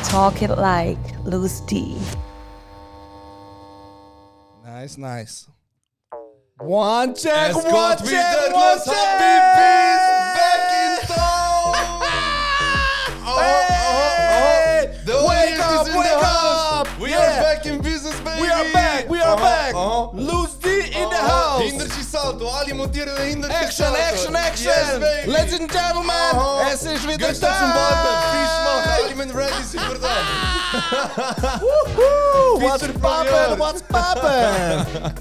Talk it like Loose D. Nice. One check, Es one geht check, wieder one los, check! Habibis, back in town! Hey! The Wake Orient up, is in wake the house! up! We Yeah. are back in business, baby! We are back! Aha. Loose D in the house! Hindertje salto, alle montieren hindertje Action, salto! action, action! Yes, baby! Ladies and gentlemen, Aha. es ist wieder Gehst du zum Barber, Fisch machen, Zeit! alle müssen ready sind für das! What's Fischer poppin', what's poppin'?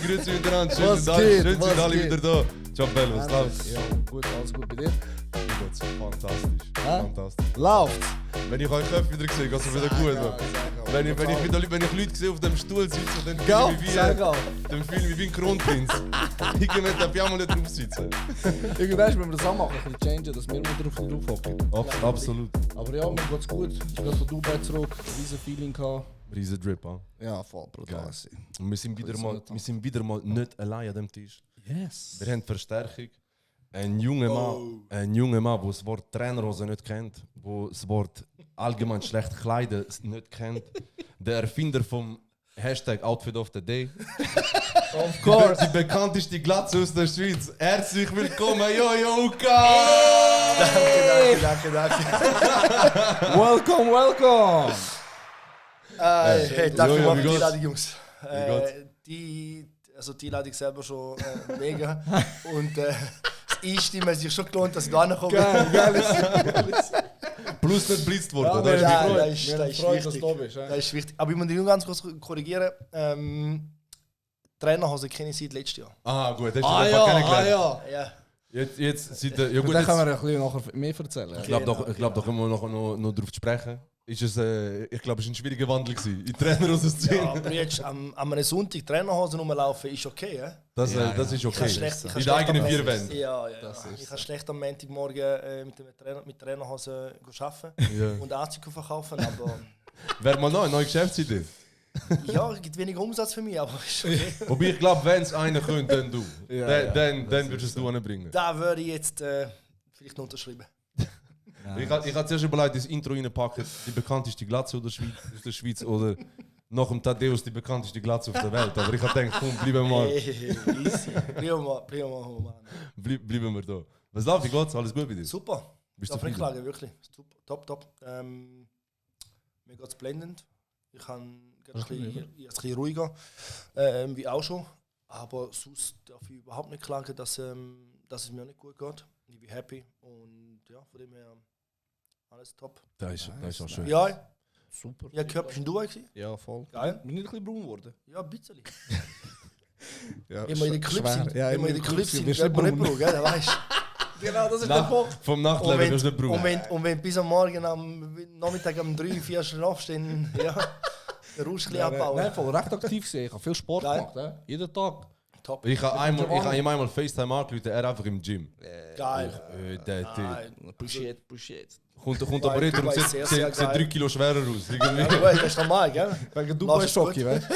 Grüezi miteinander, schön, Was dass geht, schön was sind alle geht? wieder da. Ciao Bello, was läuft? Ja, gut, alles gut bei dir? Mir geht's fantastisch, Hä? fantastisch. Läuft's? Wenn ich euch Köpfe wieder sehe, geht's mir wieder gut. Man. Wenn ich Leute sehe auf dem Stuhl sitzen, dann fühle ich mich wie ein Kronprinz. Irgendwann darf ich auch mal nicht drauf sitzen. Irgendwann müssen wir das auch machen, ein bisschen changen, dass wir mal drauf hocken. Absolut. Aber ja, mir geht's gut. Ich bin gerade von Dubai zurück, riesen Feeling gehabt. Riesen Drip, ah. Ja, voll brutal. Und wir sind wieder mal nicht allein an dem Tisch. Yes. Wir haben Verstärkung. Ein junger Mann, der das Wort Trainerhose nicht kennt, der das Wort allgemein schlecht Kleider nicht kennt. Der Erfinder vom Hashtag Outfit of the Day. Of course. Die bekannteste Glatze aus der Schweiz. Herzlich willkommen, Jojo Uka! Danke. Welcome. Hey, danke Jojo, mal wie für die geht's? Einladung, Jungs. Wie geht's? Die Einladung selber schon mega. Und das Einstimmen hat sich schon gelohnt, dass ich da reinkomme. Plus nicht blitzt worden. Ja, das ist Ja, die Freude. das ist Wir haben wichtig. Freude, dass du da bist. Das ist wichtig. Aber ich muss dich nur ganz kurz korrigieren. Trainerhose kenne ich seit letztem Jahr. Ah, gut, hast du das einfach kennengelernt. Ja. Jetzt seid ihr. Ja, Gut, gut, dann können jetzt, wir ein bisschen nachher mehr erzählen. ich glaube, da können wir noch drauf sprechen. Ist es, ich glaube, es war ein schwieriger Wandel gewesen. In Trainer aus der Ja, Szene. aber jetzt am einem Sonntag Trainerhosen rumlaufen ist okay, ja? Das ist Ich okay. kann schlecht, In der eigenen vier Wänden. Ja. Das ist Ich kann schlecht am Montagmorgen mit Trainerhosen arbeiten Ja. und Anzüge verkaufen, aber Wäre mal noch eine neue Geschäftsidee. ja, es gibt weniger Umsatz für mich, aber ist okay. Wobei ich glaube, wenn es einer könnte, dann du. Ja, Dann würdest du anbringen. Da würde ich jetzt vielleicht noch unterschreiben. Ich hatte zuerst überlegt, das Intro reinpacken, die bekannteste Glatze aus der Schweiz oder nach dem Thaddeus die bekannteste Glatze auf der Welt. Aber ich habe gedacht, komm, bleiben wir mal. Easy. Bleiben wir mal. Bleiben wir da. Was läuft? Wie geht's? Alles gut bei dir? Super. Bist Darf du nicht zufrieden? klagen, wirklich. Super. Top. Mir geht es blendend. Ich habe ein bisschen ruhiger, wie auch schon. Aber sonst darf ich überhaupt nicht klagen, dass es mir nicht gut geht. Ich bin happy und ja, von dem her alles top. Das ist auch schön. Ja, Super. ich habe gehört, bist du in Dubai gewesen? Ja, voll. Geil. Bin nicht ein bisschen braun geworden? Ja, ein bisschen. Ja, Immer in den Clips sind. Ja, Immer in den Clips sind. Wirst Wird nicht man nicht braun. braun, gell? Weißt du? Genau, das ist der Nach, Punkt. vom Nachtleben ist nicht braun. Und wenn bis am Morgen, am Nachmittag um 3, 4 Stunden aufstehen, ja, den Rausch ein bisschen abbauen. Nein, voll recht aktiv gesehen. Ich habe viel Sport Geil. gemacht. Jeden Tag. Top. Ich habe ihm einmal FaceTime angerufen, er einfach im Gym. Geil. Appreciate. Kommt aber nicht darum, Dubai ist sieht sehr 3 Kilo schwerer aus. Ja, Irgendwie. gut, das ist normal, gell? Wegen Dubai Machst du Schocki, weißt du?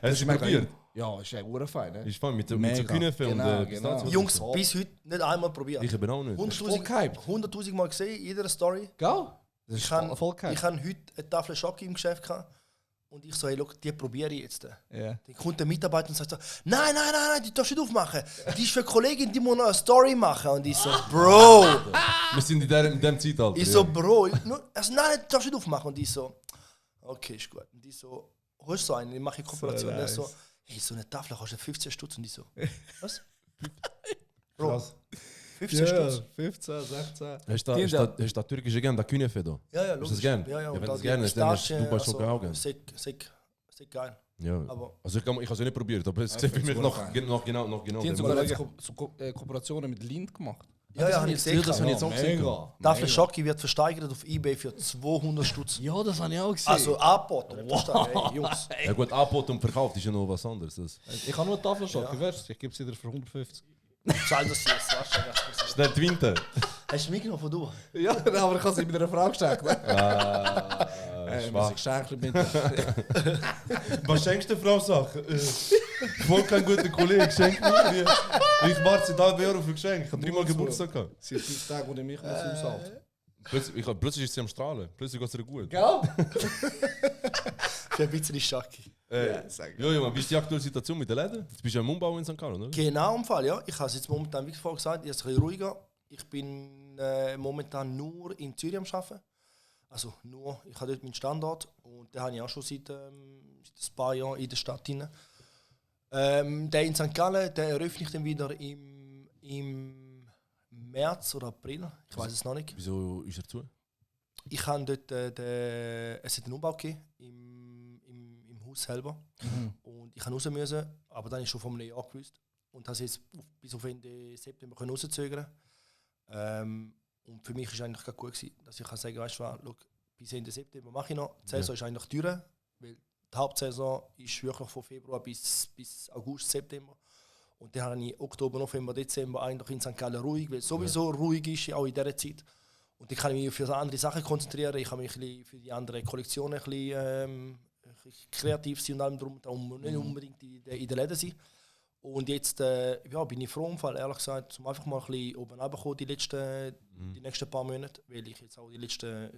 Hast du probiert? Ja, ist ja ur fein, ne? Ist voll mit so Mega. Kühnenfilm und Genau, Pistazien. Jungs, so. bis heute nicht einmal probiert. Ich eben auch nicht. 100'000 Mal gesehen, in jeder Story. Gell? Das Ich ist habe voll geil. heute eine Tafel Schoki im Geschäft gehabt. Und ich so, hey, look, die probiere ich jetzt. Ja. Dann kommt der Mitarbeiter und sagt so, nein, die darfst du nicht aufmachen. Die ist für eine Kollegin, die muss noch eine Story machen. Und ich so, Bro. Wir sind in dem Zeitalter. Ich so, Bro. Also, nein, die darfst du nicht aufmachen. Und ich so, okay, ist gut. Und ich so, holst du so einen, ich mache eine Kooperation. Und er so, hey, so eine Tafel kostet 15 Stutz. Und ich so, was? Bro, Krass. 15 Stutz. 15, 16. Hast du da türkische gern, da Kühnefe da? Ja, Hast du logisch. das gern? Ja, Ja, wenn und du das da gerne hast, dann hast du Pistazien, Dubai schon auch gern. Sehr geil. Ja. Aber Also ich habe es ja nicht probiert, aber es sieht für mich noch genau. Die haben dem- sogar so Kooperationen mit Lind gemacht. ja, habe ich gesehen. Das habe ich jetzt auch gesehen. Mega. Tafel Schoki wird versteigert auf eBay für 200 Stutz. Ja, das habe ich auch gesehen. Also angeboten. Hey, Jungs. Ja gut, Angebot und verkauft ist ja noch was anderes. Das Ich habe nur eine Tafelschock, ich gebe sie dir für 150. Zahl das jetzt. Weißt du, ist der Winter. hast du mitgenommen von du? Ja, aber ich habe sie mit einer Frau geschenkt. Muss Schwach. ich schenken bitte. Was schenkst du Frau Sachen? Voll kein guter Kollege, schenk mir. Ich warte seit halb Jahren auf ein Geschenk. Ich habe 3 Mal Geburtstag gehabt. Es sind 5 Tage, wo ich mich muss aushalten. Plötzlich ist sie am Strahlen. Plötzlich geht es ihr gut. Gell? Für ein bisschen Schacki. Ja, man, wie ist die aktuelle Situation mit den Läden? Jetzt bist du ja im Umbau in St. Gallen, oder? Genau im Fall, ja. Ich habe es jetzt momentan, wie vorher gesagt, jetzt ein bisschen ruhiger. Ich bin momentan nur in Zürich am Arbeiten. Also nur, ich habe dort meinen Standort und den habe ich auch schon seit ein paar Jahren in der Stadt drin. Der in St. Gallen, der eröffne ich dann wieder im März oder April. Ich weiß es noch nicht. Wieso ist er zu? Ich habe dort es hat einen Umbau gegeben im Haus selber. Und ich musste raus müssen, aber dann ist schon vor einem Jahr gewusst. Und habe es jetzt bis auf Ende September rauszögern. Und für mich war es eigentlich gar gut, dass ich sagen kann, weißt du was, schau, bis Ende September mache ich noch. Die Saison ist eigentlich durch, weil die Hauptsaison ist wirklich von Februar bis August, September. Und dann habe ich Oktober, November, Dezember eigentlich in St. Gallen ruhig, weil es sowieso ruhig ist, auch in dieser Zeit. Und ich kann mich auf andere Sachen konzentrieren, ich kann mich ein bisschen für die anderen Kollektionen ein bisschen, kreativ sein und allem drum, nicht unbedingt in den Läden sein. Und jetzt bin ich froh, ehrlich gesagt, um einfach mal ein bisschen oben runterzukommen die nächsten paar Monate, weil ich jetzt auch die letzten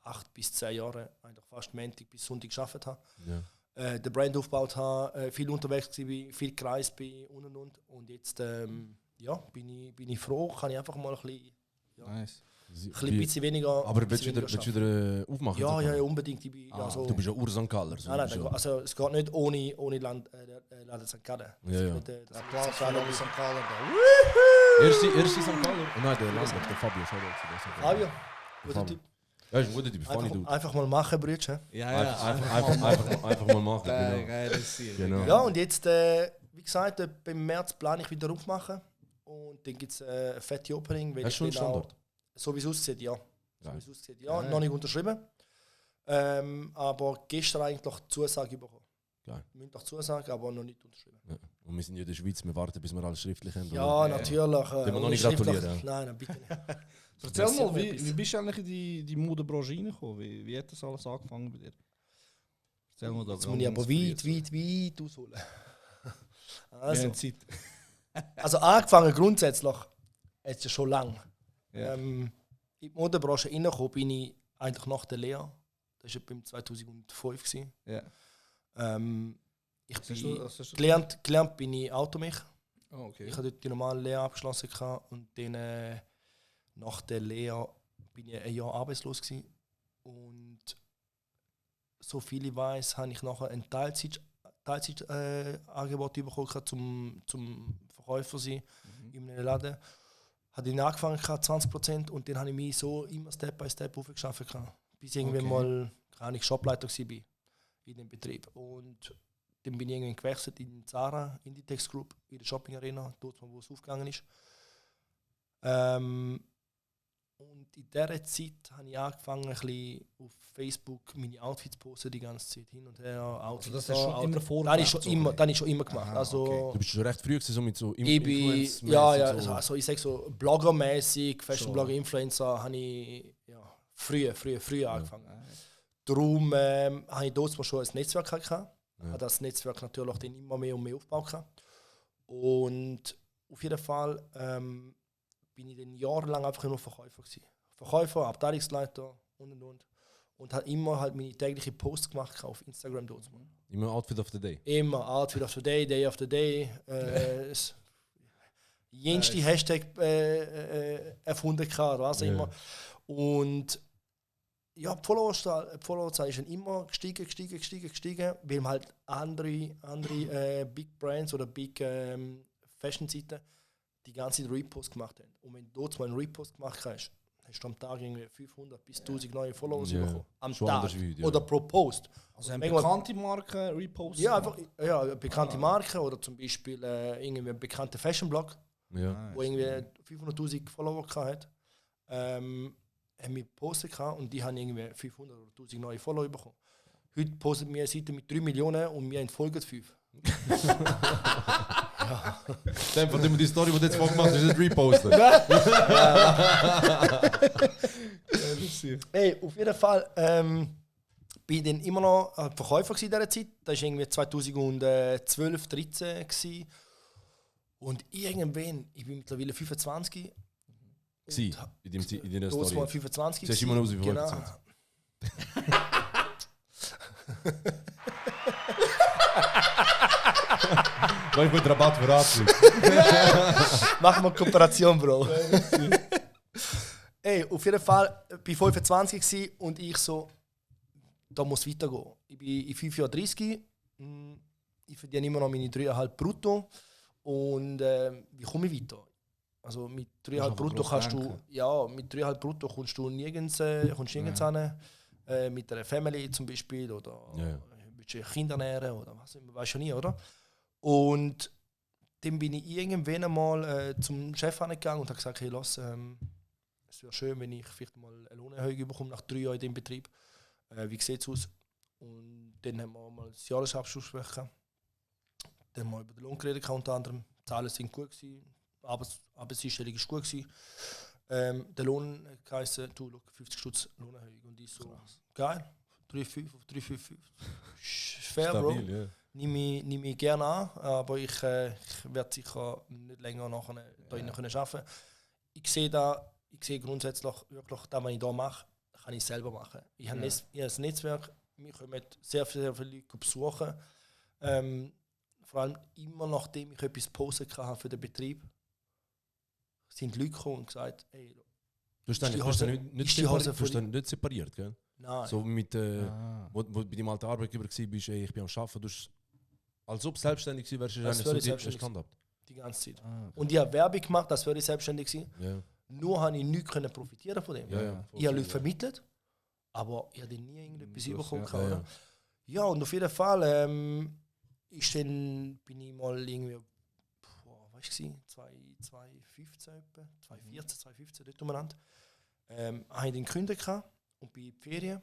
8 bis 10 Jahre eigentlich fast Montag bis Sonntag gearbeitet habe. Ja. Den Brand aufgebaut habe, viel unterwegs war, viel gereist bin und. Und jetzt bin ich froh, kann ich einfach mal ein bisschen, Nice. ein bisschen weniger. Aber willst du wieder aufmachen? Ja, unbedingt. Du bist ja Ur-St. Galler. So nein, also es geht nicht ohne Laden St. Gallen. Ja. Applaus für alle St. Gallen. Erste St. Galler? Oh nein, der Lambert, der Fabio. Fabio, guter Typ. Ja, ist ein guter Typ, funny dude. Einfach mal machen, Brütchen. Ja. Einfach mal machen. Geil, das ist Genau. Ja, und jetzt, wie gesagt, beim März plane ich wieder aufmachen. Und dann gibt es ein fette Opening. Hast du schon einen Standort? So wie es aussieht, ja. Geil. Noch nicht unterschrieben. Aber gestern eigentlich Zusage bekommen. Geil. Mündlich Zusage, aber noch nicht unterschrieben. Ja. Und wir sind ja in der Schweiz, wir warten, bis wir alles schriftlich haben. Ja, oder? natürlich. Können wir noch nicht gratulieren? Nein, bitte nicht. Erzähl mal, wie bist du eigentlich in die Modebranche reingekommen? Wie hat das alles angefangen bei dir? Erzähl mal da. Jetzt muss ich aber weit ausholen. Also, also angefangen grundsätzlich, jetzt ja schon lange. Ja. In die Modebranche reingekommen bin ich eigentlich nach der Lehre. Das war etwa 2005. Ja. Ich bin gelernt bin ich Automech. Oh, okay. Ich hatte dort die normale Lehre abgeschlossen und dann nach der Lehre bin ich ein Jahr arbeitslos gewesen. Und so viel ich weiß, habe ich nachher ein Teilzeitangebot bekommen, zum Verkäufer sein in einem Laden. Habe ich angefangen 20% und dann habe ich mich so immer Step by Step aufgeschafft, bis ich irgendwann mal Shopleiter war in dem Betrieb. Und dann bin ich irgendwann gewechselt in Zara, Inditex Group, in der Shopping Arena, dort wo es aufgegangen ist. Und in dieser Zeit habe ich angefangen, ein bisschen auf Facebook meine Outfits zu posten, die ganze Zeit hin und her. Also das ist schon immer vorher. Das habe ich schon immer gemacht. Aha, also, okay. Du bist schon recht früh so mit so Influencer-mäßig. Ja, also ich sage so Blogger-mäßig, Fashion-Blogger-Influencer habe ich früher angefangen. Darum habe ich dort schon ein Netzwerk gehabt. Habe das Netzwerk natürlich dann immer mehr und mehr aufgebaut. Und auf jeden Fall bin ich dann jahrelang einfach nur Verkäufer gewesen. Verkäufer, Abteilungsleiter und. Und habe immer halt meine tägliche Posts gemacht auf Instagram dort. Immer Outfit of the Day. Immer Outfit of the Day, Day of the Day. Jenste Hashtag erfunden gehabt, was immer. Und ja, die Followerzahl ist dann immer gestiegen, weil man halt andere Big Brands oder Big Fashion-Seiten die ganze Zeit Repost gemacht haben. Und wenn du dort mal einen Repost gemacht hast, hast du am Tag irgendwie 500 bis 1000 neue Follower bekommen. Am schon Tag. Oder pro Post. Also eine bekannte Marke reposten? Ja, einfach eine bekannte Marke oder zum Beispiel irgendwie ein bekannter Fashion-Blog, wo irgendwie 500'000 Follower hatte. Haben wir gepostet und die haben irgendwie 500 oder 1000 neue Follower bekommen. Heute postet mir eine Seite mit 3 Millionen und wir folgen 5. Von dem die Story, die du jetzt vorgemacht hast, ist nicht reposten. Hey, auf jeden Fall bin dann immer noch Verkäufer in dieser Zeit. Das war irgendwie 2012, 2013 gewesen. Und irgendwann, ich bin mittlerweile 25. In deiner Story. Story. 25. Siehst immer noch aus wie Genau. 25. Ich will Rabatt für Abschluss. Machen wir Kooperation, Bro. Ey, auf jeden Fall bin ich 25 gewesen und ich so, da muss weitergehen. Ich bin in 5 Jahren 30. Ich verdiene immer noch meine 3,5 brutto. Und wie komme ich weiter? Also mit 3,5 brutto kannst du, ja, mit 3,5 brutto kommst du nirgends hin. Mit einer Family zum Beispiel oder willst du Kinder ernähren oder was immer, weißt du nie, oder? Und dann bin ich irgendwann einmal zum Chef angegangen und habe gesagt, hey, lass, es wäre schön, wenn ich vielleicht mal eine Lohnerhöhung bekomme nach 3 Jahren in dem Betrieb. Wie sieht es aus? Und dann haben wir mal das Jahresabschluss gesprochen. Dann haben wir über den Lohn geredet, unter anderem. Die Zahlen sind gut gewesen, Arbeitseinstellung ist gut gewesen. Der Lohn heisst, du, look, 50 Stutz Lohnerhöhung. Und ich so, geil, 3,5 auf 3,55. Fair, Stabil, Bro. yeah. Nehme ich gerne an, aber ich werde sicher nicht länger nachher da drinnen arbeiten können. Ich sehe grundsätzlich wirklich, das, was ich hier mache, kann ich selber machen. Ich habe ein Netzwerk, wir kommen sehr viele Leute besuchen. Vor allem immer nachdem ich etwas posten kann für den Betrieb, sind Leute gekommen und gesagt, hey, Du hast dann nicht separiert, gell? Nein. So mit, wo du bei deinem alten Arbeitgeber warst, ich bin am Arbeiten, du hast, als ob du selbstständig gewesen wärst, Das eigentlich so selbstständig gehandhabt. die ganze Zeit. Okay. Und ich habe Werbung gemacht, das würde ich selbstständig sein. Ja. Nur habe ich nichts profitieren von dem. Ja. Ich habe Leute vermittelt, aber ich habe nie irgendetwas bekommen. Ja. Ja, und auf jeden Fall bin ich mal irgendwie, was war es, 2015 etwa, 2014, 2015, dort umeinander. Habe ich den gekündigt und bin in die Ferien.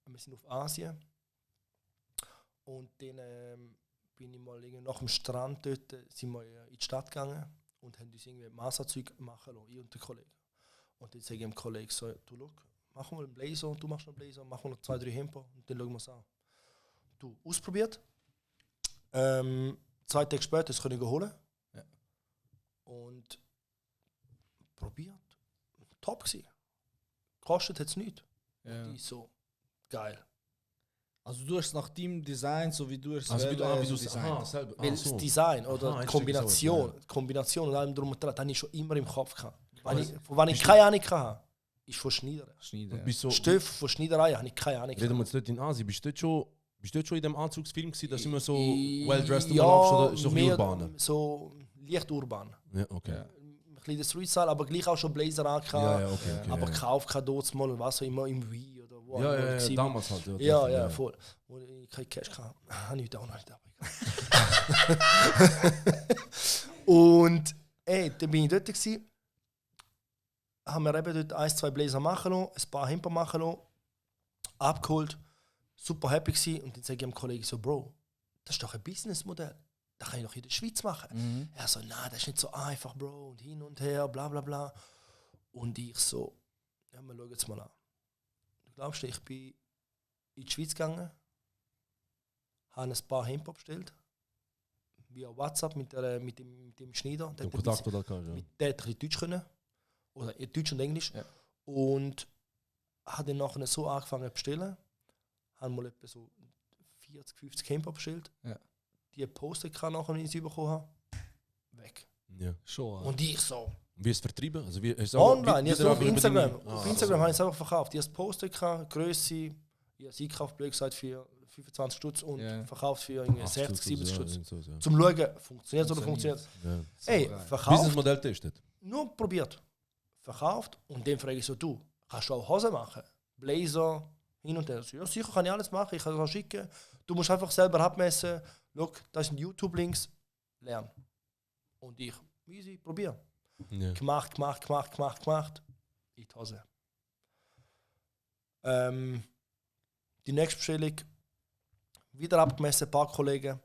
Wir sind auf Asien. Und dann bin ich mal nach dem Strand dort, sind wir in die Stadt gegangen und haben uns irgendwie Massenzeug machen lassen, ich und der Kollege. Und dann sage ich dem Kollegen so, du schau, machen wir einen Blazer, du machst einen Blazer, machen wir noch 2, 3 Hemper und dann schauen wir es an. Du, ausprobiert. 2 Tage später das können wir holen. Ja. Und probiert. Top gewesen. Kostet jetzt nichts. Ja. Die ist so geil. Also du hast nach deinem Design, so wie du es Also wie du designt. selber. Weil das Design oder Aha, die jetzt Kombination, check ich Kombination und allem drum und dran, das habe ich schon immer im Kopf gehabt. Von wann ich Bist keine Ahnung hatte, ist von Schneidern. Schneiden. Bist so, Stoff von Schneiderei habe ich keine Ahnung. reden wir jetzt dort in Asien, bist du dort schon in dem Anzugsfilm gewesen, dass immer so I- well-dressed ja, rumlaufst oder ist es so ein bisschen mehr urbaner? So leicht urban. Ja, okay. Ja. Ein bisschen das Street-Style, aber gleich auch schon Blazer angehabt. Ja, okay. Aber ja. gekauft kann dort mal und was auch immer im Wii oder wo. Ja, auch immer ja, gewesen. damals halt. Ja, voll. Wo ich kein Cash hatte, habe ich auch noch nicht dabei. Und dann bin ich dort gewesen, haben wir eben dort 1, 2 Blazer machen lassen, ein paar Hemper machen lassen, abgeholt, super happy gewesen. Und dann sage ich dem Kollegen so, Bro, das ist doch ein Businessmodell. Das kann ich doch in der Schweiz machen. Er so, nein, das ist nicht so einfach, Bro, und hin und her, bla bla bla. Und ich so, ja, wir schauen jetzt mal an. Du glaubst, ich bin in die Schweiz gegangen, habe ein paar Hemper bestellt, via WhatsApp mit dem Schneider. Den Kontakt oder kannst, ja. Der hat ein bisschen Deutsch können, oder Deutsch und Englisch. Ja. Und habe dann nachher so angefangen zu bestellen. Habe mal etwa so 40, 50 Camper bestellt. Ja. Die Poster kann nachher, wenn ich sie bekommen habe, weg. Ja. Schon. Und ich so, Wie ist es vertrieben? Also wie, hast du online, jetzt wieder auf über Instagram. deine- Auf Instagram habe ich es einfach verkauft. Ich habe das Poster gehabt, Grösse, ich habe sie gekauft, blöd gesagt, für 25 Stutz und verkauft für irgendwie 80 60, 70 Stutz. So, ja. Zum Schauen, funktioniert oder funktioniert. Ja. Ey, geil. verkauft, Businessmodell testet. nur probiert. Verkauft und dann frage ich so, du, kannst du auch Hosen machen? Blazer, hin und her. So, ja, sicher kann ich alles machen, ich kann es auch schicken. Du musst einfach selber abmessen. Schau, das sind YouTube-Links, lernen. Und ich, easy, probier. Ja. Gemacht. In die Hose. Die nächste Bestellung, wieder abgemessen, ein paar Kollegen.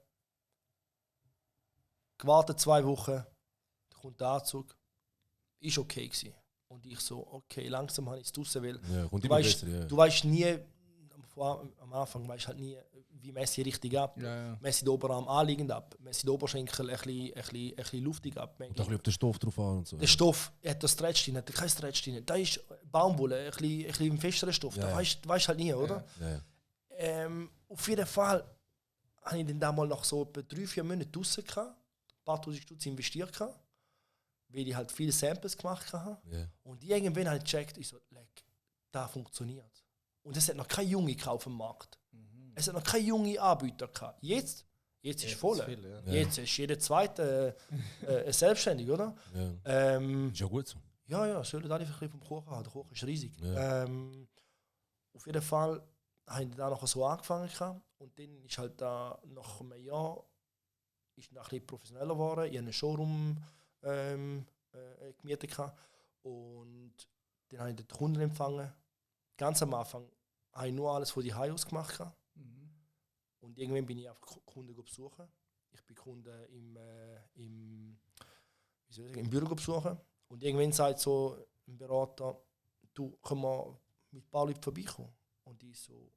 Gewartet 2 Wochen, da kommt der Anzug. Ist okay gewesen. Und ich so, okay, langsam habe ich es draussen, weil Ja, kommt du immer weißt, besser. Ja. du weißt nie, am Anfang weißt halt nie, wie messe ich richtig ab. Ja. Messe den Oberarm anliegend ab, messe den Oberschenkel ein bisschen luftig ab. Und ein bisschen auf den Stoff drauf an und so. Der Stoff, hat der Stretch drin, hat er kein Stretch drin. Da ist Baumwolle, ein bisschen festerer Stoff. Ja. Da weißt halt nie, oder? Ja. Auf jeden Fall habe ich dann damals noch so etwa 3-4 Monate draussen gehabt, ein paar tausend Stutz investiert gehabt, weil ich halt viele Samples gemacht habe. Ja. Und irgendwann habe ich gecheckt, ich so, leck, da funktioniert. Und es hat noch keine Junge auf dem Markt. Es hat noch keine junge Anbieter gehabt. Jetzt ist voll. Ja. Jetzt ist jeder Zweite selbstständig, oder? Ja. Ist ja gut so. Ja, sollen alle ein bisschen vom Kuchen haben. Der Kuchen ist riesig. Ja. Auf jeden Fall habe ich da noch so angefangen. Und dann ist halt da nach einem Jahr ist noch ein bisschen professioneller geworden. Ich habe einen Showroom gemietet. Und dann habe ich den Kunden empfangen. Ganz am Anfang habe ich nur alles von die Hause aus gemacht. Und irgendwann bin ich auf Kunden besuchen. Ich bin Kunden im Büro besuchen. Und irgendwann sagt so ein Berater, du, können wir mit ein paar Leuten vorbeikommen? Und ich so,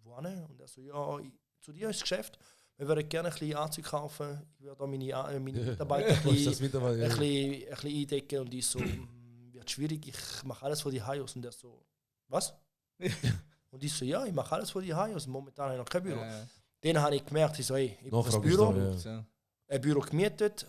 wohin? Und er so, ja, zu dir ist das Geschäft. Wir würden gerne ein bisschen Anzug kaufen. Ich würde meine Mitarbeiter ein bisschen eindecken. Und ich so, wird schwierig, ich mache alles von die aus. Und er so, was? Und ich so, ja, ich mache alles von die aus. Momentan habe ich noch kein Büro. Ja. Dann habe ich gemerkt, ich so, hey, ich brauche ein Nachfrage Büro. ist da, Ja. Ein Büro gemietet,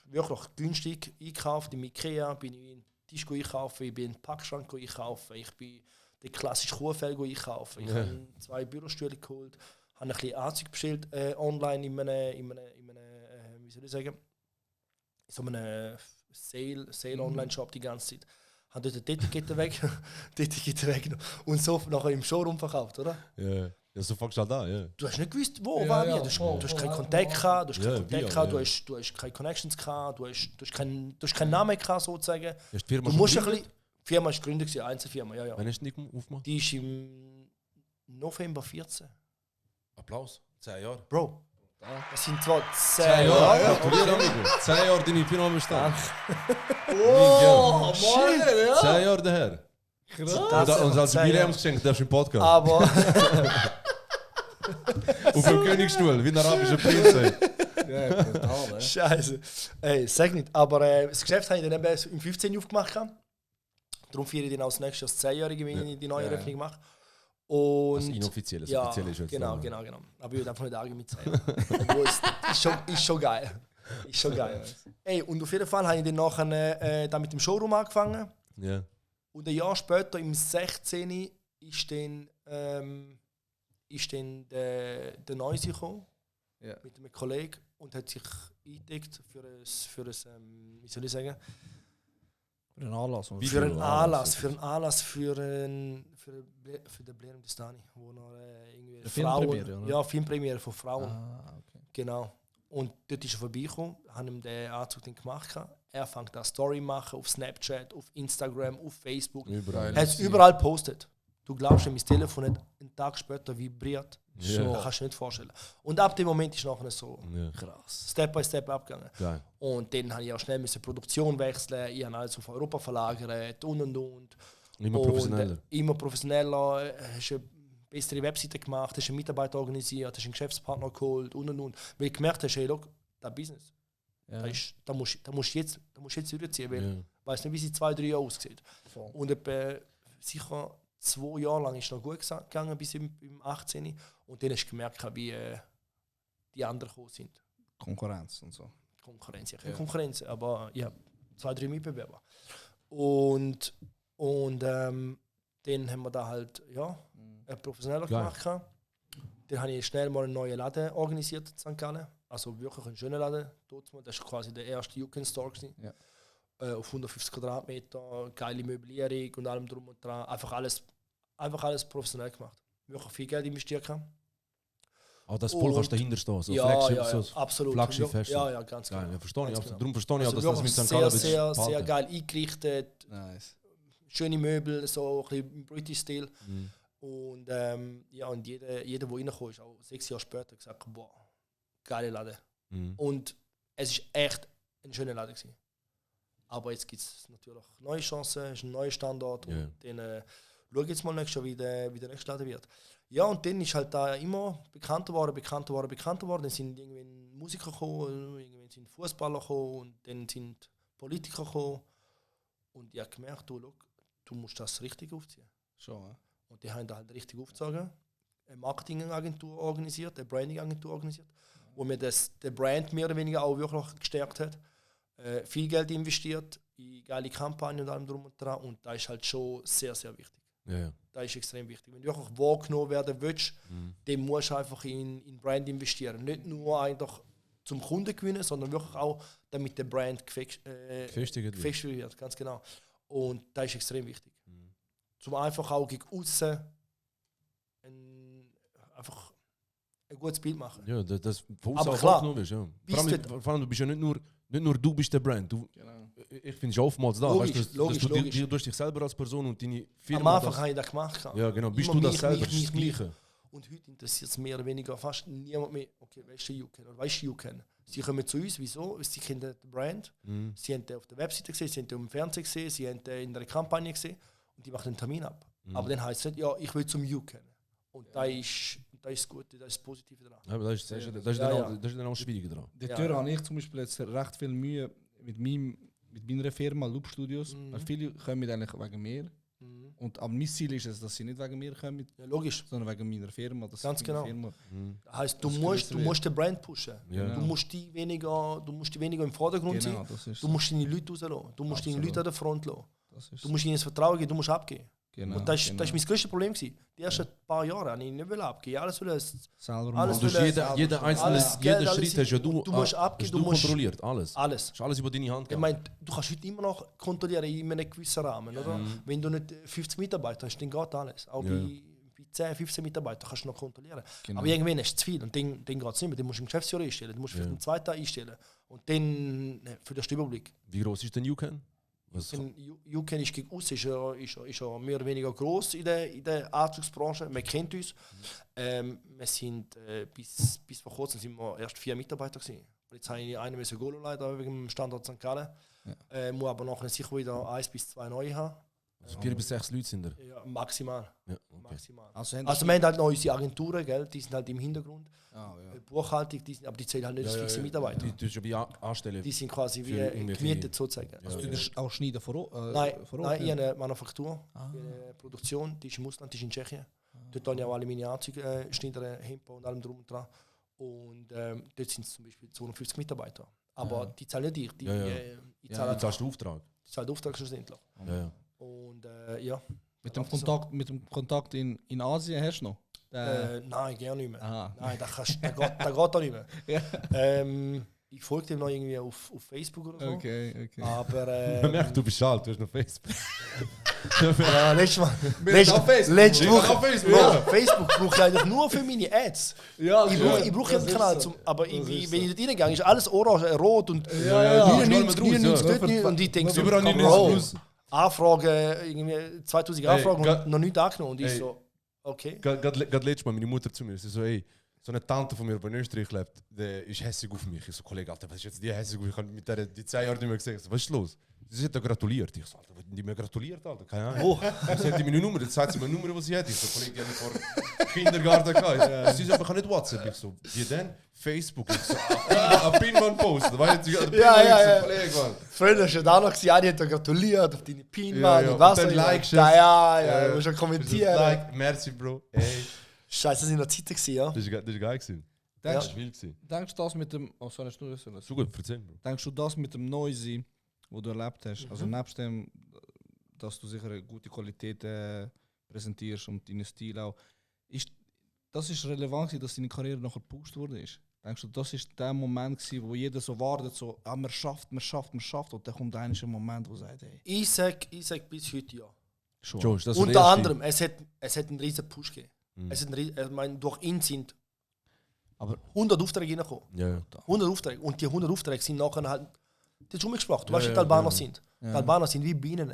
wirklich günstig eingekauft. Im Ikea bin ich einen Tisch einkaufen, ich bin einen Packschrank einkaufen, ich bin den klassischen Kuhfell einkaufen. Ich habe 2 Bürostühle geholt, habe ein bisschen Anzug bestellt online in einem wie soll ich sagen, in so einem Sale-Online-Shop die ganze Zeit. Habe dort die Etikette weggenommen und so nachher im Showroom verkauft, oder? Ja. Ja, so fängst du halt an, ja. Du hast nicht gewusst, wo Ja, war ja, wie. Du hast wo, keinen wo, Kontakt gehabt, du hast keinen Ja, Kontakt wie, gehabt, ja. du hast keine Connections gehabt, du hast keinen Namen gehabt, sozusagen. Hast die Firma Du schon musst ein gegründet? bisschen. Die Firma ist gegründet, eine Einzelfirma, ja. Wann hast du die aufgemacht? Die ist im November 14. Applaus. 10 Jahre. Bro, das sind zwar 10 10 Jahre. Jahre. Gratuliere, amigo. 10 Jahre deine Firma bestand. Oh, Shit. Mann, ja. 10 Jahre daher. Das Und als 10 Jahre. Jubiläumsgeschenk darfst du im Podcast. Aber Auf dem Königsstuhl, wie ein arabischer Prinz. ey. Ja, brutal, ey. Scheiße. Ey, sag nicht. Aber das Geschäft habe ich dann eben im 15. aufgemacht. Darum feiere ich dann als nächstes das 10-Jährige, wenn ich die neue Ja. Eröffnung mache. Und Das inoffizielle, das ja, offizielle ist jetzt genau. dann, Aber ich würde einfach nicht arg mitzählen. Obwohl es ist schon geil. Ist schon geil. Ey, und auf jeden Fall habe ich dann nachher da mit dem Showroom angefangen. Ja. Und ein Jahr später, im 16. ist dann der Noisy gekommen, Ja. mit einem Kollegen, und hat sich eingedeckt für ein wie soll ich sagen, Für einen Anlass. oder? Wie- für einen Video- Anlass, für den Blair Destani, wo noch irgendwie Eine Filmpremiere, oder? ja, Filmpremiere von Frauen, Ah, okay. genau. Und dort ist er vorbeigekommen, haben ihm den Anzug dann gemacht. Er fängt an Story machen auf Snapchat, auf Instagram, auf Facebook. Überall. Er hat es überall gepostet. Du glaubst, mein Telefon hat einen Tag später vibriert. Ja. Das kannst du dir nicht vorstellen. Und ab dem Moment ist nachher so Ja. Krass. Step by Step abgegangen. Geil. Und dann habe ich auch schnell Produktion wechseln, ich habe alles auf Europa verlagert und. Immer Und, professioneller. immer professioneller, hast eine bessere Webseite gemacht, hast einen Mitarbeiter organisiert, hast einen Geschäftspartner geholt und. Weil ich gemerkt habe, hey, look, das Business, Ja. da musst du jetzt durchziehen, weil Ja. ich weiß nicht, wie sie 2-3 Jahre aussieht. Voll. Und etwa sicher 2 Jahre lang ist es noch gut gegangen, bis im 18. Und dann hast du gemerkt, wie die anderen gekommen sind. Konkurrenz und so. Konkurrenz, ja, keine Konkurrenz, aber ja, 2-3 Mitbewerber. Und dann haben wir da halt professioneller Geil. gemacht. Dann habe ich schnell mal einen neuen Laden organisiert in St. Gallen. Also wirklich einen schönen Laden. Das war quasi der erste You-Can Store. Ja. Auf 150 Quadratmeter, geile Möblierung und allem drum und dran. Einfach alles professionell gemacht. Wirklich viel Geld investiert. Aber das voll kannst du dahinter stehen. So Ja, Flagship, ja, so absolut. Flaggschiff hast du. Ja, ganz Geil, genau. ja, verstehe ich. Ganz absolut. genau. Darum verstehe ich auch, Also dass das mit wirklich St. Gallen sehr behalten. geil eingerichtet. Nice. Schöne Möbel, so ein bisschen im British-Stil. Mhm. Und und jeder, der reingekommen ist, auch 6 Jahre später, gesagt, boah, geile Laden. Mhm. Und es war echt ein schöner Laden gewesen. Aber jetzt gibt es natürlich neue Chancen, es ist ein neuer Standort. Ja. Und dann, schau jetzt mal nächstes Jahr, wie der nächste Laden wird. Ja, und dann ist halt da immer bekannter geworden. Dann sind irgendwann Musiker gekommen, irgendwann sind Fußballer gekommen und dann sind Politiker gekommen. Und ich habe gemerkt, du musst das richtig aufziehen. Schon, ja. Und die haben da halt richtig aufgezogen. Eine Marketingagentur organisiert, eine Brandingagentur organisiert, wo mir der Brand mehr oder weniger auch wirklich gestärkt hat. Viel Geld investiert in geile Kampagnen und allem drum und dran. Und das ist halt schon sehr, sehr wichtig. Ja. Das ist extrem wichtig. Wenn du wirklich wahrgenommen werden willst, dann musst du einfach in Brand investieren. Nicht nur einfach zum Kunden gewinnen, sondern wirklich auch, damit der Brand gefestigt wird. Ganz genau. Und das ist extrem wichtig. Zum einfach auch gegen außen einfach ein gutes Bild machen. Ja, das von Aber außen klar, wahrgenommen wirst, ja. Vor allem, du bist ja nicht nur du bist der Brand. Du, ich finde es oftmals da. Logisch, weißt, logisch. Du hast dich selber als Person und deine Firma. Am Anfang habe ich das gemacht. Ja, genau. Bist Immer du das mich, selber? mich, Das ist das mich. Gleiche. Und heute interessiert es mehr oder weniger fast niemand mehr. Okay, weißt du YouCan oder weißt du YouCan? Sie kommen zu uns, wieso? Sie kennen den Brand. Sie haben den auf der Webseite gesehen, sie haben den im Fernsehen gesehen, sie haben den in der Kampagne gesehen und die machen einen Termin ab. Aber dann heißt es nicht, ja, ich will zum YouCan. Und da ist das Gute, das ist das Positive daran. Ja, aber das ist dann auch schwieriger dran. Dort habe ich zum Beispiel jetzt recht viel Mühe mit meiner Firma Loop Studios. Weil viele kommen eigentlich wegen mir. Aber mein Ziel ist es, dass sie nicht wegen mir kommen, Ja, logisch. sondern wegen meiner Firma. Ganz genau. Firma. Das heisst, du Das musst den Brand pushen. Ja. Du musst die weniger im Vordergrund Genau, sein. das ist Du musst deine Leute rauslassen. Du musst deine Absolut. Leute an der Front lassen. das ist Du musst ihnen das Vertrauen geben, du musst abgeben. genau, Und das ist genau. mein größtes Problem gewesen. Die ersten paar Jahre habe ich nicht abgeben. Alles will Selber alles Und durch will- jeder einzelne alles Geld, jeden alles Schritt hast ja und du musst abgeben, hast du musst- kontrolliert, alles. alles. Ist alles über deine Hand Ich gegangen. meine, du kannst heute immer noch kontrollieren in einem gewissen Rahmen, oder? Wenn du nicht 50 Mitarbeiter hast, dann geht alles. Auch bei 10, 15 Mitarbeitern kannst du noch kontrollieren. Genau. Aber irgendwann ist es zu viel und dann geht es nicht mehr. Dann musst du einen Geschäftsführer einstellen, dann musst du vielleicht einen zweiten einstellen. Und dann für den Überblick. Wie groß ist denn YouCan? YouCan ist gegen uns ist er mehr oder weniger gross in der Anzugsbranche. Man kennt uns. Wir sind bis vor kurzem sind wir erst 4 Mitarbeiter gewesen. Jetzt habe ich einen müssen gehen leider wegen dem Standort St. Gallen. Muss aber nachher sicher wieder 1 bis 2 neue haben. Also 4 bis 6 Leute sind da. Ja, maximal. Ja, okay. Maximal. Also, Also wir haben halt noch unsere Agenturen, gell? Die sind halt im Hintergrund. ja. Buchhaltung, aber die zählen halt nicht als fixe Mitarbeiter. Die tust du wie anstellen. Die sind quasi wie Für irgendwelche- gemietet sozusagen. Also, du tust auch schneiden vor Ort? Nein, vor Ort, nein, ich ja. habe eine Manufaktur, eine Produktion, die ist im Ausland, die ist in Tschechien. Dort habe ich auch alle meine Anzüge schneidern, Hemper und allem drum und dran. Und dort sind es zum Beispiel 250 Mitarbeiter. Aber die zahlen nicht ich, ich Du zahle zahlst den Auftrag. Auftrag schlussendlich. Ja. Und ja. Mit dem Kontakt in Asien hast du noch? Nein, gerne nicht mehr. Aha. Nein, das geht auch nicht mehr. Ich folge dem noch irgendwie auf Facebook oder so. Okay. Aber Man merkt, du bist alt, du hast noch Facebook. ja, letztes Mal. auf Facebook. Letzte Wir Woche. sind auf Facebook. Ja, Facebook brauche ich eigentlich nur für meine Ads. Ja, Ich brauche einen Kanal, aber irgendwie, wenn ich dort reingehe, ist alles orange, rot und ja, 99 draus, 99 ja. dort nicht. Und ich denke so, Überall komm, 99 Bro, Anfragen, irgendwie 2000 Anfragen und noch nichts angenommen. Und ich Ey. so, okay. Gerade letztes Mal meine Mutter zu mir, sie so, ey, so eine Tante von mir, die in Österreich lebt, die ist hässig auf mich. Ich so, Kollege, Alter, was ist jetzt die hässig auf mich? Ich habe mit der die 10 Jahre nicht mehr gesehen. Ich so, was ist los? Sie hat ja gratuliert. Ich so, Alter, was hat die mir gratuliert, Alter? Keine Ahnung. Sie hat meine Nummer, jetzt sagt sie mir eine Nummer, die sie hat. Ich so, Kollege, die habe ich vor Kindergarten gehabt. Sie sagt, ich habe nicht WhatsApp. Ich so, wie denn? Facebook. Ich so, ein Pinwand posten. Weißt du, Ja. Kollege, Mann. Früher hast du da noch gesehen, die hat dir gratuliert auf deine Pin, Ja, Mann, ja. und was Und dann auch immer. likest du Ja, es. ja, du musst ja kommentieren. Like, merci, Bro. Ey, Scheiße, das sind noch Zeiten gewesen, ja. das ist geil gewesen. Ja. Das war wild gewesen. Denkst du das mit dem... Oh, sorry, hast du das? So gut, erzähl, Bro. Denkst du das mit dem Noisy, wo du erlebt hast, also nebst dem, dass du sicher eine gute Qualität präsentierst und deinen Stil auch, das ist relevant gewesen, dass deine Karriere nachher gepusht wurde? Denkst du, das ist der Moment gewesen, wo jeder so wartet, so, man schafft und dann kommt ein Moment, wo sagt, hey, Ich sag bis heute ja. schon. Josh, das ist Unter der erste. anderem, es hat einen riesen Push gegeben. Es hat ich meine, durch ihn sind Aber 100 Aufträge reingekommen. Ja. 100 Aufträge. Und die 100 Aufträge sind nachher halt. Das ist umgesprochen. Du Ja, weißt, wie ja, die Albaner ja. sind. Die Ja. Albaner sind wie Bienen.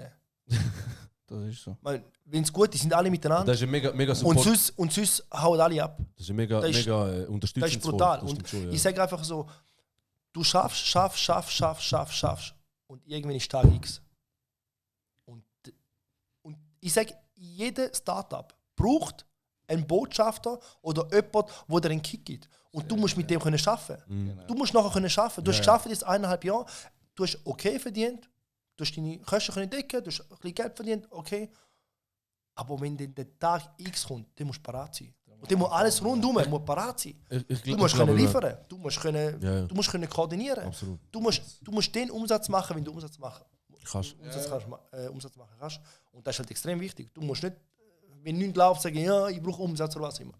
das ist so. Wenn es gut ist, sind alle miteinander. Das ist ein mega Und Support. sonst hauen alle ab. Das ist ein mega das ist- unterstützend. Das ist brutal. Das Und stimmt schon, ja. ich sage einfach so: Du schaffst. Und irgendwann ist Tag X. Und ich sage, jeder Startup braucht einen Botschafter oder jemand, der dir einen Kick gibt. Und du musst mit dem können arbeiten. Du musst nachher können arbeiten. Du hast geschafft jetzt 1,5 Jahre, du hast okay verdient, du hast deine Kosten können decken, du hast ein bisschen Geld verdient, okay. Aber wenn dann der Tag X kommt, dann musst du parat sein. Und dann muss alles rundum muss parat sein. Du musst können liefern, du musst können, du musst können koordinieren. Absolut. Du musst den Umsatz machen, wenn du Umsatz machen Kannst. Umsatz machen kannst. Und das ist halt extrem wichtig. Du musst nicht, wenn nichts läuft, sagen, ja, ich brauche Umsatz oder was immer.